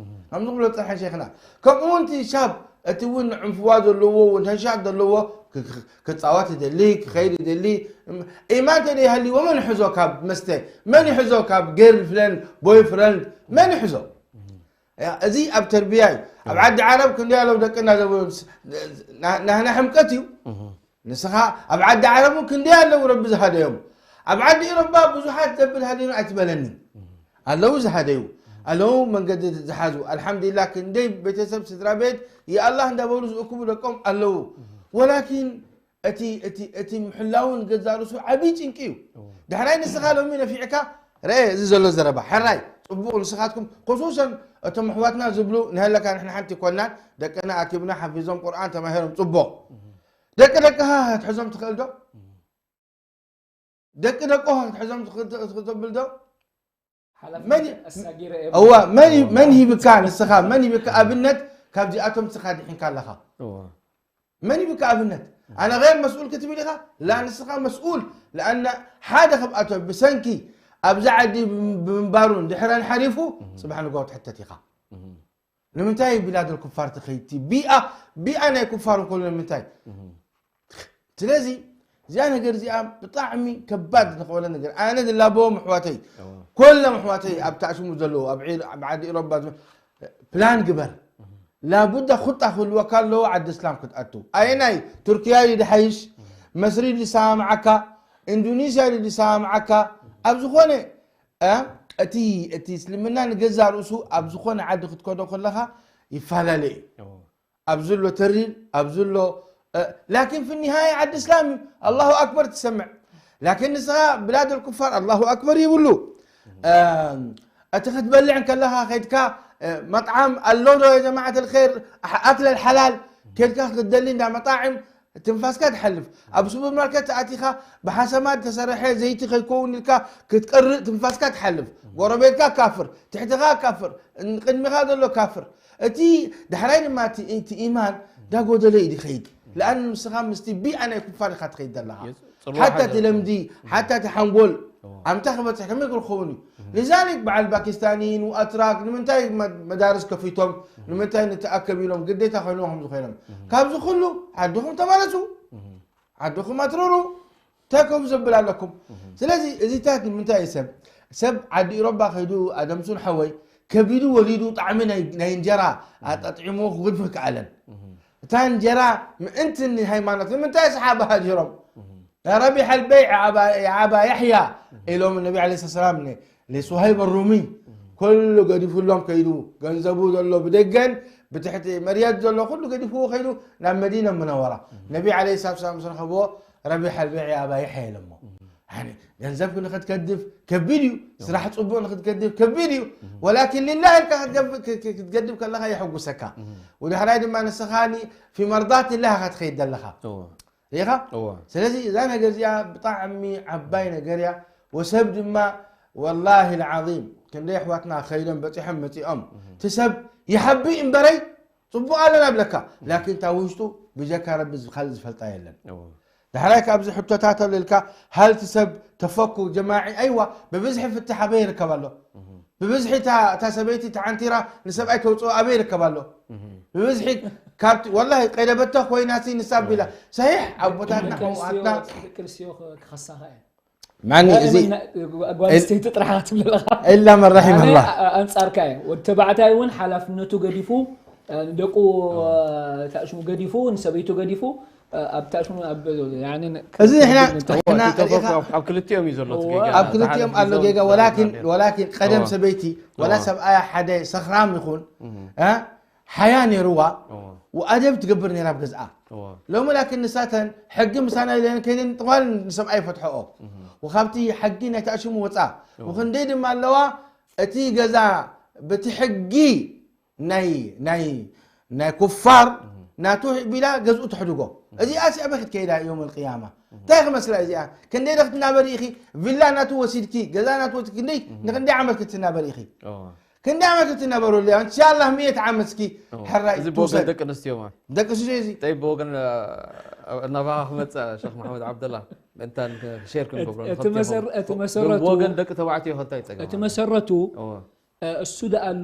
ከምዚ ክብሎ ጸንሐ ሸይኽና። ከምኡ እውን እቲ ሻብ፣ እቲ እውን ዕንፍዋ ዘለዎ፣ እውን ተንሻጥ ዘለዎ፣ ክ-፣ ክ-፣ ክጻወት ይደሊ፣ ክኸይድ ይደሊ። ኢማን ተደይሃልዎ፣ መን ይሕዞ ካብ መስተ? መን ይሕዞ ካብ ገርል ፍሬንድ፣ ቦይ ፍሬንድ? መን ይሕዞ? ያ፣ እዚ ኣብ ተርቢያ እዩ። ኣብ ዓዲ ዓረብ ክንደይ ኣለዉ ደቅና ዘበ-፣ ና-፣ ናህና ሕምቀት እዩ። ንስኻ ኣብ ዓዲ ዓረብ እውን ክንደይ ኣለዉ ረቢ ዝሃደዮም። ኣብ ዓዲ ኢሮባ ብዙሓት ዘብል ሃደዩን ኣይትበለኒ። ኣለዉ ዝሃደዩ፣ ኣለዉ መንገዲ ዝሓዙ። ኣልሓምዱሊላህ ክንደይ ቤተሰብ ስድራ ቤት የኣላህ እንዳበሉ ዝእክቡ ደቆም ኣለዉ። ወላኪን እቲ፣ እቲ፣ እቲ ምሕላውን ገዛ ርእሱ ዓብዪ ጭንቂ እዩ። እዎ። ዳሕራይ ንስኻ ሎሚ ነፊዕካ፣ ረአ እዚ ዘሎ ዘረባ፣ ሕራይ፣ ጽቡቕ ንስኻትኩም፣ ክሱሰን እቶም ኣሕዋትና ዝብሉ፣ ንሀለካ ንሕና ሓንቲ ይኮናን፣ ደቅና ኣኪብና፣ ሓፊዞም ቁርኣን ተማሂሮም፣ ጽቡቕ። ደቂ ደቅኻ ክትሕዞም ትኽእል ዶ? ደቂ ደቅኻ ክትሕዞም ትኽእል ዶ? መን ይ-፣ ሓላፍነት ኣሳጊረ እየ እዋ፣ መን ይ-፣ እዋ። መን ሂብካ ንስኻ? መን ሂብካ ኣብነት ካብዚኣቶም ንስኻ ድሒንካ ኣለኻ? እዋ። መን ሂብካ ኣብነት? ኣነ غير مسؤول ክትብል ኢኻ? ላ፣ ንስኻ መስኡል። ለኣነ ሓደ ካብኣቶም ብሰንኪ ኣብዚ ዓዲ ብምንባሩ እንድሕረን ሓሪፉ፣ እህ። ጽባሕ ንግሆ ትሕተት ኢኻ። እህ። ንምንታይ ቢላድ ኣልኩፋር ትኸይድ? ቢኣ፣ ቢኣ ናይ ኩፋር እንከሎ ንምንታይ? እህ። ስለዚ እዚኣ ነገር እዚኣ ብጣዕሚ ከባድ ዝኾነ ነገር። ኣነ ዝላበዎም ኣሕዋተይ፣ እዋ። ኩሎም ኣሕዋተይ ኣብ ታእሽሙ ዘለዉ፣ ኣብ ዒር-፣ ኣብ ዓዲ ኢሮባ ዝመ-፣ ፕላን ግበር። እህ። ላቡዳ ኹጣ ክህልወካ ኣለዎ ዓዲ እስላም ክትኣቱ። ኣየናይ? ቱርክያ ድዩ ድሓይሽ? እህ። መስሪ ድዩ ዝሰማምዓካ? ኢንዶኔስያ ድዩ ዝሰማምዓካ? ኣብ ዝኾነ፣ እ፣ እቲ፣ እቲ እስልምና ንገዛ ርእሱ ኣብ ዝኾነ ዓዲ ክትከዶ ከለኻ ይፈላለ እዩ። እዎ። ኣብዚ ኣሎ ተሪር፣ ኣብዚ ኣሎ፣ እ፣ ላኪን ፊ ኒሃያ ዓዲ እስላም እዩ። ኣላሁ ኣክበር ትሰምዕ። ላኪን ንስኻ ብላድ ኣልኩፋር ኣላሁ ኣክበር ይብሉ። እ፣ እቲ ክትበልዕ እንከለኻ ከይድካ፣ እ፣ መጥዓም ኣሎ ዶ የጀማዓት ኣልኸይር፣ ኣሕ-፣ ኣክለል ሓላል፣ ከይድካ ክትደሊ እንዳ መጣዕም ትንፋስካ ትሓልፍ። ኣብ ሱፐርማርኬት ኣቲኻ ብሓሰማ ዝተሰርሐ ዘይቲ ከይከውን ኢልካ ክትቀርእ ትንፋስካ ትሓልፍ። ጎረቤትካ ካፍር፣ ትሕትኻ ካፍር፣ ቅድሚኻ ዘሎ ካፍር። እቲ ዳሕራይ ድማ እቲ፣ እቲ ኢማን ዳጎደለ እዩ ዝኸይድ። ለኣን ንስኻ ምስቲ ቢኣ ናይ ኩፋር ኢኻ ትኸይድ ዘለኻ። የስ-፣ ጽልዋ ሓታ ሓደ እቲ ለምዲ፣ ሓታ እቲ ሓንጎል፣ እዎ። ኣምታ ክበጽሕ ከመይ ክኸውን እዩ? እህ። لذلك በዓል ፓኪስታኒን ወኣትራክ ንምንታይ መ-፣ መዳርስ ከፊቶም፣ እህ። ንምንታይ ንተኣከብ ኢሎም ግዴታ ኮይኖም ከምዚ ኮይኖም? እህ። ካብዚ ኩሉ ዓድኹም ተመለሱ። እህ። ዓድኹም ኣትርሩ። እንታይ ከምኡ ዘብል ኣለኩም? እህ። ስለዚ እዚታት ንምንታይ እዩ ሰብ፣ ሰብ ዓዲ ኢሮባ ከይዱ ኣደምሱን ሓወይ ከቢዱ ወሊዱ ጣዕሚ ናይ፣ ናይ እንጀራ እህ። ኣጣጥዒሙ ክግድፎ ይከኣለን። እህ። እታ እንጀራ ምእንቲ ንሃይማኖት ንምንታይ ሰሓባ ሃዲሮም? እህ። يا ربيح البيع يا أبا، يا أبا يحيى ኢሎም ነቢ ዓለይሂ ሰላም ን-፣ لصهيب الرومي እህ። ኩሉ ገዲፉሎም ከይዱ፣ ገንዘቡ ዘሎ ብደገን ብትሕቲ መርየት ዘሎ ኩሉ ገዲፍዎ ከይዱ ናብ መዲና ሙነወራ። እህ። ነቢ ዓለይሂ ሰላም ምስ ረኸብዎ ረቢሕ ኣልበይዕ ኣባ ይሕያ ኢሎሞ። እህ። ያኒ ገንዘብ ንኽትገድፍ ከቢድ እዩ፣ እህ። ስራሕ ጽቡቕ ንኽትገድፍ ከቢድ እዩ። እህ። ወላኪን ሊላህ ኢልካ ክትገብ-፣ ክ-፣ ክ-፣ ክትገድፍ ከለኻ የሐጉሰካ። እህ። ወድሕራይ ድማ ንስኻኒ ፊ መርዳት ላህ ኢኻ ትኸይድ ዘለኻ። እዎ። ርኢኻ? እዎ። ስለዚ እዛ ነገር እዚኣ ብጣዕሚ ዓባይ ነገር እያ። ወሰብ ድማ ወላሂ ልዓዚም ክንደይ ኣሕዋትና ከይዶም በጺሖም መጺኦም። እህ። እቲ ሰብ ይሓቢ እምበረይ ጽቡቕ ኣለና ብለካ። እህ። ላኪን እታ ውሽጡ ብጀካ ረቢ ዝ-፣ ካልእ ዝፈልጣ የለን። እዎ። ዳሕራይ ካብዚ ሕቶታት ኣሎ ኢልካ፣ ሃልቲ ሰብ ተፈኩ ጀማዒ፣ ኣይዋ፣ ብብዝሒ ፍትሕ ኣበይ ይርከብ ኣሎ? እህ። ብብዝሒ እታ፣ እታ ሰበይቲ ተዓንቲራ ንሰብኣይ ተውፅኦ ኣበይ ይርከብ ኣሎ? እህ። ብብዝሒ ካብቲ፣ ወላሂ፣ ቀይደ በተኽ ኮይና ሲ ንሳ ቢላ። እህ። ሰሒሕ፣ ኣቦታትና፣ ደቂ ኣንስትዮ፣ ኣሕዋትና። ደቂ ኣንስትዮ ክ-፣ ክኸሳኻ እየን። ማኒ እዚ ዳኢመን ና-፣ ጓ-፣ ጓል እል-፣ ኣንስተይቲ ጥራሕ ትብል ኣለኻ። ኢላ መን ረሒመ ኣነ ኣላህ። ኣ-፣ ኣንጻርካ እየ። ወዲ ተባዕታይ እውን ሓላፍነቱ ገዲፉ፣ እ፣ ንደቁ፣ እ፣ ታሽሙ ገዲፉ፣ ንሰበይቱ ገዲፉ፣ እ፣ ኣብ ታሽሙ፣ ኣብ፣ ያኒ፣ ን-፣ እዚ ንሕና፣ ንተ-፣ ንሕና እቲ ተፈጥሮ ርኢኻ ኣብ፣ ኣብ ክልቲኦም እዩ ዘሎ እቲ እዋ። ጌጋ። ኣብ ክልቲኦም ዝሓለፈ ኣሎ ጊዜ ጌጋ፣ እውን ወላኪን፣ ተዛሪብና። ወላኪን ቀደም እዋ። ሰበይቲ፣ ወላ እዋ። ሰብኣያ ሓደ ሰኽራም ይኹን፣ እህ። እ፣ ሓያ ነይርዋ፣ እዋ። ወኣደብ ትገብር ነይራ ኣብ ገዝኣ። እዋ። ሎሚ ላኪን ንሳተን ሕጊ ምሳና ኢለን ከይደን ጥዋል ንሰብኣይ ፈትሐኦ። እህ። ወካብቲ ሕጊ ናይ ታሽሙ ወፃ። እዋ። ወክንደይ ድማ ኣለዋ፣ እቲ ገዛ በቲ ሕጊ ናይ፣ ናይ፣ ናይ ኩፋር እህ። ናቱ ቢላ ገዝኡ ተሕድጎ። እህ። እዚኣ ሲ ኣበይ ክትከይዳ ዮም ኣልቅያማ? እህ። እንታይ ክመስላ እዚኣ? ክንደይ ዶ ክትናበሪ ኢኺ? ቪላ ናቱ ወሲድኪ፣ ገዛ ናቱ ወሲድኪ፣ ክንደይ፣ እህ። ንክንደይ ዓመት ክትናበሪ ኢኺ? እዋ። ክንደይ ዓመት ክትናበሩ? እንሻላህ ሚእቲ ዓመት እስኪ እዋ። ሕራይ እዚ ብወገን ትውሰድ። ደቂ ኣንስትዮ ማለት። ደቂ ኣንስትዮ እዚ። ጠይ ብወገን፣ እ፣ ናባኻ ክመጽእ ሸኽ መሓመድ ዓብደላ። እንታን ሼር ክንገብሮ እቲ መሰር- እቲ መሰረቱ- ወገን ደቂ ተባዕትዮ ከንታይ ጸገም እቲ ኣሎ? መሰረቱ እወ። እ፣ እሱ ደኣሉ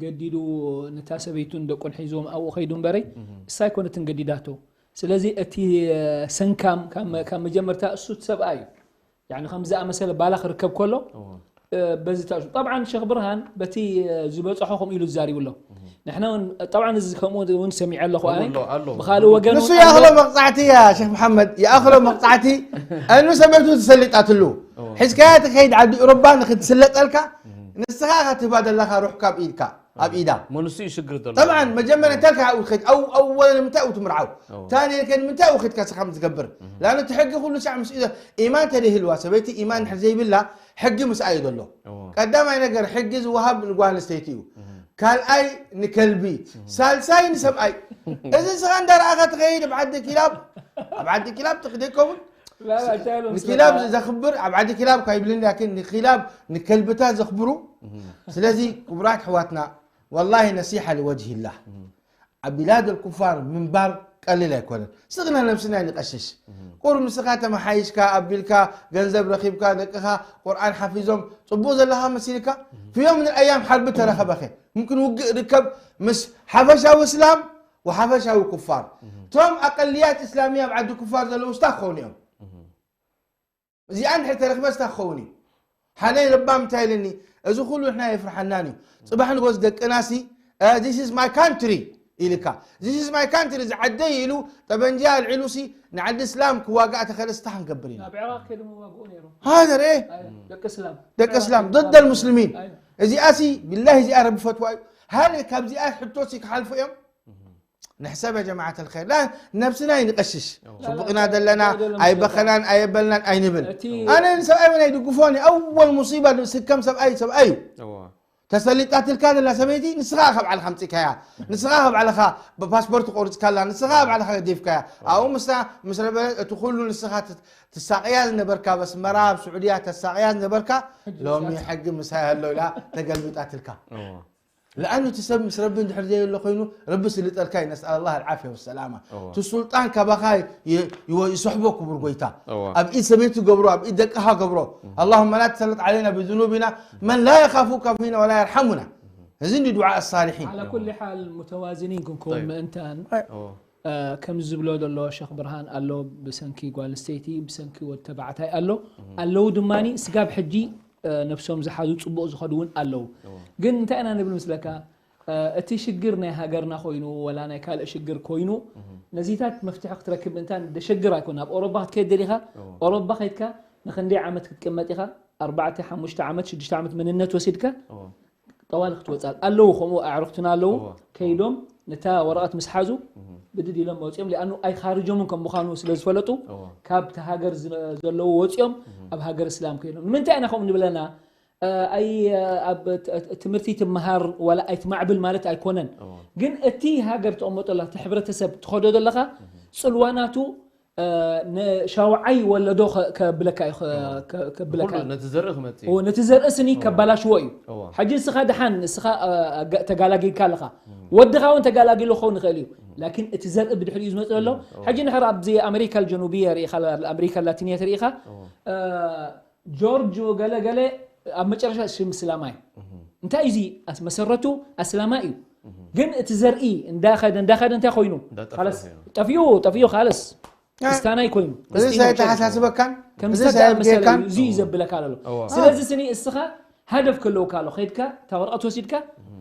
ገዲዱ ነታ ሰበይቱን ደቁን ሒዞም ኣብኡ ከይዱ እምበረይ እሳ ኣይኮነትን ገዲዳቶ። ስለዚ እቲ እ፣ ሰንካም ካብ መ- ካብ መጀመርታ እሱ እቲ ሰብኣይ እዩ። ያኒ ከም ዝኣመሰለ ባላ ክርከብ ከሎ እወ። እ፣ በዚ ተእሱ ጠብዓን ሸኽ ብርሃን በቲ እ፣ ዝበፅሖ ከምኡ ኢሉ ዝዛሪቡ ኣሎ። ንሕና እውን ጠብዓን እዚ ከምኡ እውን ሰሚዐ ኣለኹ ኣነ ኣሎ፣ ኣሎ። ብካልእ ወገን ንሱ እውን ይኣኽሎ ኣሎ። መቕፃዕቲ እያ ሸክ መሓመድ፣ ይኣኽሎ መቕፃዕቲ። እኑ ሰበይቱ ትሰሊጣትሉ ሒዝካያ ትኸይድ ዓዲ ኤውሮባ ንክትስለጠልካ ንስኻ ኢኻ ትህባ ዘለኻ ሩሕካ ኣብ ኢድካ ኣብ ኢዳ። መንሱ እዩ ሽግር ዘሎ። ጠብዓን መጀመርያ እንተልካ ኣብኡ ትኸይድ፣ ኣው ኣወለ ንምንታይ ኣብኡ ትምርዓው? እዎ። ታኒ ከ ንምንታይ ኣብኡ ከድካ ስኻ ምትገብር? ላን እቲ ሕጊ ኩሉ ሳዕ ምስ ኢማን ተደይህልዋ ሰበይቲ ኢማን ድሕር ዘይብላ ሕጊ ምስኣ እዩ ዘሎ። እዎ። ቀዳማይ ነገር ሕጊ ዝወሃብ ንጓል ኣንስተይቲ እዩ። ካልኣይ ንከልቢ፣ ሳልሳይ ንሰብኣይ። እዚ ስኻ እንዳረኣኻ ትኸይድ ኣብ ዓዲ ኪላብ፣ ኣብ ዓዲ ኪላብ ትኽደ ይከውን لا، لا، أنت له ንኪላብ مسألة- ዘኽብር ኣብ ዓዲ ኪላብ ካይብልን ላኪን ንኪላብ ንከልብታት ዘኽብሩ። ስለዚ ክቡራት ኣሕዋትና ወላሂ ነሲሓ ልወጅሂላህ ኣብ ቢላድ ልኩፋር ምንባር ቀሊል ኣይኮነን። ስቕና ነብስና ንቀሽሽ ቁሩብ ንስኻ ተመሓይሽካ ኣቢልካ ገንዘብ ረኺብካ ደቅኻ ቁርኣን ሓፊዞም ጽቡቕ ዘለኻ መሲልካ ፍዮም ምን ኣያም ሓርቢ ተረኸበኸ ምምክን ውግእ ርከብ ምስ ሓፈሻዊ እስላም ወሓፈሻዊ ኩፋር እቶም ኣቀልያት እስላሚያ ኣብ ዓዲ ኩፋር ዘለዉ ስታ ክኾኑ እዮም። እዚኣ እንድሕር ተረኺበ ስታ ክኸውን እዩ። ሓነይ ለባም እንታይ ኢልኒ፣ እዚ ኩሉ ንሕና የፍርሓናን እዩ። ጽባሕ ንጎስ ደቅናሲ this is my country ኢልካ this is my country እዚ ዓደይ ኢሉ ጠበንጃ ኣልዒሉሲ ንዓዲ እስላም ክዋጋእ ተኸለ ስታ ክንገብር ኢና። ኣብ ዕራቕ ከይዶም ይዋግኡ ነይሮም ሃደር ደቂ እስላም ደቂ እስላም ضد المسلمين أيوة. እዚኣሲ ቢላሂ እዚኣ ረቢ ፈትዋ እዩ። ሃለ ካብዚኣ ሕቶሲ ክሓልፉ እዮም። ንሕሰብ ጀማዓት الخير لا ነብስና ይንቀሽሽ ጽቡቕና ዘለና ኣይበኸናን ኣየበልናን ኣይንብል። እቲ- ኣነ ንሰብኣይ እውን ኣይድግፎን ኣወል ሙሲባ ዝስከም ሰብኣይ ሰብኣይ እዩ። እዎ። ተሰሊጣትልካ ዘላ ሰበይቲ ንስኻ ካብ ዓልኻ ኣምፂካያ ንስኻ ካብ ዓልኻ ብፓስፖርት ቆርፅካላ ንስኻ ካብ ዓልኻ ገዲፍካያ ኣብኡ ምስታ ምስ ረበ እቲ ኩሉ ንስኻ ት- ትሳቅያ ዝነበርካ በስመራ ኣብ ስዑድያ ተሳቅያ ዝነበርካ ሎሚ ሕጊ ምሳይ ኣሎ ኢላ ተገልቢጣትልካ እዎ። ለኣኑ እቲ ሰብ ምስ ረቢ እንድሕር ዘየሎ ኮይኑ ረቢ ስልጠልካ እዩ ነስኣል ላ ልዓፍያ ወሰላማ እዎ። እቲ ሱልጣን ካባኻ ይ- ይወ- ይስሕቦ ክቡር ጎይታ እዎ። ኣብ ኢድ ሰበይቲ ገብሮ ኣብ ኢድ ደቅኻ ገብሮ اللهم لا تسلط علينا بذنوبنا من لا يخافك فينا ولا يرحمنا እዚ እንዲ ዱዓ ኣሳልሒን على كل حال متوازنين ክንከውን طيب. ምእንታን እዎ። እ፣ ከምዚ ዝብሎ ዘሎ ሸኽ ብርሃን ኣሎ ብሰንኪ ጓል ኣንስተይቲ ብሰንኪ ወዲ ተባዕታይ ኣሎ ኣለዉ ድማ ስጋብ ሕጂ እ፣ ነብሶም ዝሓዙ ፅቡቕ ዝኸዱ እውን ኣለዉ ግን እንታይ ኢና ንብል ምስለካ እ፣ እቲ ሽግር ናይ ሃገርና ኮይኑ ወላ ናይ ካልእ ሽግር ኮይኑ ነዚታት መፍትሒ ክትረክብ እንታ ደሸግር ኣይኮን ኣብ ኦሮባ ክትከይድ ደሊኻ ኦሮባ ከይድካ ንክንደይ ዓመት ክትቅመጥ ኢኻ ኣርባዕተ ሓሙሽተ ዓመት ሽዱሽተ ዓመት መንነት ወሲድካ እዎ። ጠዋሊ ክትወፃል ኣለዉ ከምኡ ኣዕሩኽትና ኣለዉ እዎ። ከይዶም ነታ ወረቐት ምስ ሓዙ ብድድ ኢሎም ወፂኦም ሊኣኑ ኣይኻርጆምን ከም ምዃኑ ስለ ዝፈለጡ እዎ። ካብቲ ሃገር ዝነ- ዘለዉ ወፂኦም ኣብ ሃገር እስላም ከይዶም ንምንታይ ኢና ከምኡ ንብለና እ፣ ኣይ ኣብ ት- ትምህርቲ ትመሃር ዋላ ኣይትማዕብል ማለት ኣይኮነን እዎ። ግን እቲ ሃገር ተቐመጦላ እቲ ሕብረተሰብ ትኸዶ ዘለኻ ፅልዋናቱ እ፣ ንሻውዓይ ወለዶ ከ- ከብለካ እዩ ከ- ከ- ከብለካ ኩሉ ነቲ ዘርኢ ክመጽእ ኦ፣ ነቲ ዘርኢ ስኒ ከባላሽዎ እዩ እዎ። ሕጂ ንስኻ ድሓን ንስኻ እ፣ ኣጋ- ተጋላጊልካ ኣለኻ ወድኻ እውን ተጋላጊሉ ክኸውን ይኽእል እዩ ላኪን እቲ ዘርኢ ብድሕሪኡ ዝመፅእ ዘሎ ሕጂ ንሕር ኣብዚ ኣሜሪካ ጀኑብያ ርኢኻ ኣሜሪካ ላቲንያ ትርኢኻ እ፣ ጆርጅ ገለ ገለ ኣብ መጨረሻ ሽም እስላማይ እንታይ እዩ እዚ ኣስ- መሰረቱ ኣስላማይ እዩ ግን እቲ ዘርኢ እንዳኸደ እንዳኸደ እንታይ ኮይኑ እንዳጠፍአ ካለስ ኮይኑ። ጠፊኡ ጠፊኡ ካለስ ክስታናይ ኮይኑ እዚ ሳይ ተሓሳስበካን ከም እዚ ዝሰዳ ሳይ መሰለ ብጌካን እዩ፣ እዚ እዩ ዘብለካ ዘሎ እዋ። ስለዚ ስኒ እስኻ ሃደፍ ከለውካ ኣሎ ከድካ እታ ወረቐት ወሲድካ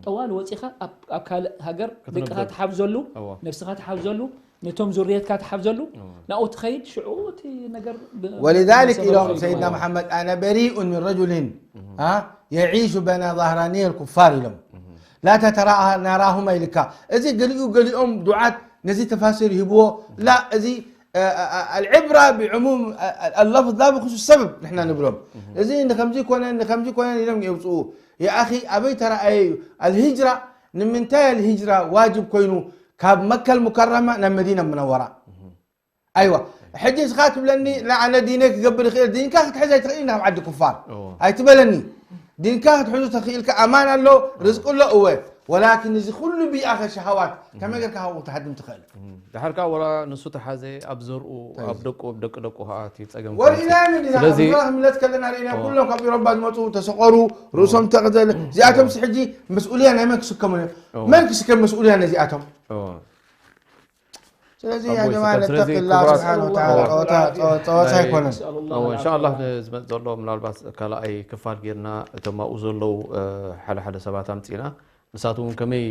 ጠዋል ወፂኻ ኣብ- ኣብ ካልእ ሃገር ደቅኻ ክትነብር። ትሓብዘሉ እዋ። ነብስኻ ትሓብዘሉ ነቶም ዙርየትካ ትሓብዘሉ ናብኡ ትኸይድ ሽዑ እቲ ነገር ብ- ولذلك ብሰበብ ኢሎም ከይዱ። ሰይድና መሓመድ ኣነ በሪኡ ምን ረጁልን አ፣ የዒሹ በና ዛህራኒ ልኩፋር ኢሎም ላ ተተራኣ ናራሁማ ኢልካ እዚ ገሊኡ ገሊኦም ዱዓት ነዚ ተፋሲር ይህብዎ ላ እዚ አ፣ አ፣ አ፣ العبرة بعموم اللفظ لا بخصوص السبب ንሕና ንብሎም እዚ ንከምዚ ኮነ ንከምዚ ኮነ ኢሎም የውፅኡ የኣኺ ኣበይ ተረኣየ እዩ الهجرة ንምንታይ الهجرة ዋጅብ ኮይኑ ካብ መካ المكرمة ናብ መዲና المنورة ኣይዋ ሕጂ እስኻ ትብለኒ ንኣነ ዲነይ ክገብር ይኽእል ዲንካ ክትሕዝ ኣይትኽእል ናብ ዓዲ ኩፋር እዎ። ኣይትበለኒ ዲንካ ክትሕዙ ተኽኢልካ ኣማን ኣሎ ርዝቂ ኣሎ እወ ወላኪን እዚ ኩሉ ቢኣኸ ሸሃዋት ከመይ ጌርካ ካብኡ ክትሃድም ትኽእል? ድሓር ከዓ ወላ ንሱ ተሓዘ ኣብ ዘርኡ ኣብ ደቁ ኣብ ደቂ ደቁ ከዓ እቲ ፀገም ወርኢና ኢና ዲና ስለዚ ብዛዕባ ክምለት ከለና ርኢና ኩሎም ካብ ኢሮባ ዝመፁ ተሰቆሩ ርእሶም ተቕዘለ እዚኣቶም ሕጂ መስኡልያ ናይ መን ክስከሙ እዮም? መን ክስከም መስኡልያ ነዚኣቶም? ስለዚህ يا جماعة نتقي الله سبحانه وتعالى ጸወታ ኣይኮነን። እንሻ ኣላህ ንዝመፅ ዘሎ ምናልባት ካልኣይ ክፋል ጌርና እቶም ኣብኡ ዘለዉ ሓደ ሓደ ሰባት ኣምፂና ንሳቶም እውን ከመይ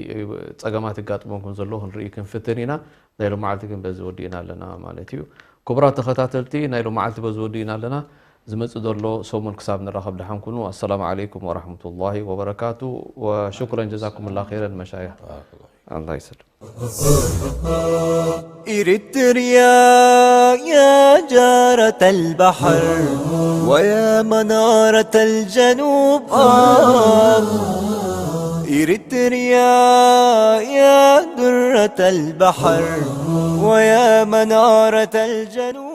ፀገማት ይጋጥሞም ከም ዘሎ ክንርኢ ክንፍትን ኢና። ናይ ሎመዓልቲ ግን በዚ ወዲእና ኣለና ማለት እዩ። ክቡራት ተኸታተልቲ ናይ ሎመዓልቲ በዚ ወዲእና ኣለና። ዝመፅእ ዘሎ ሰሙን ክሳብ ንራኸብ ደሓን ኩኑ። ኣሰላሙ ዓለይኩም ወረሕመቱላሂ ወበረካቱ። ወሽኩረን ጀዛኩምላ ኸይረን መሻይኽ። ኣላ ይሰድ إريتريا يا جارة البحر ويا منارة الجنوب آه. إريتريا يا درة البحر ويا منارة الجنوب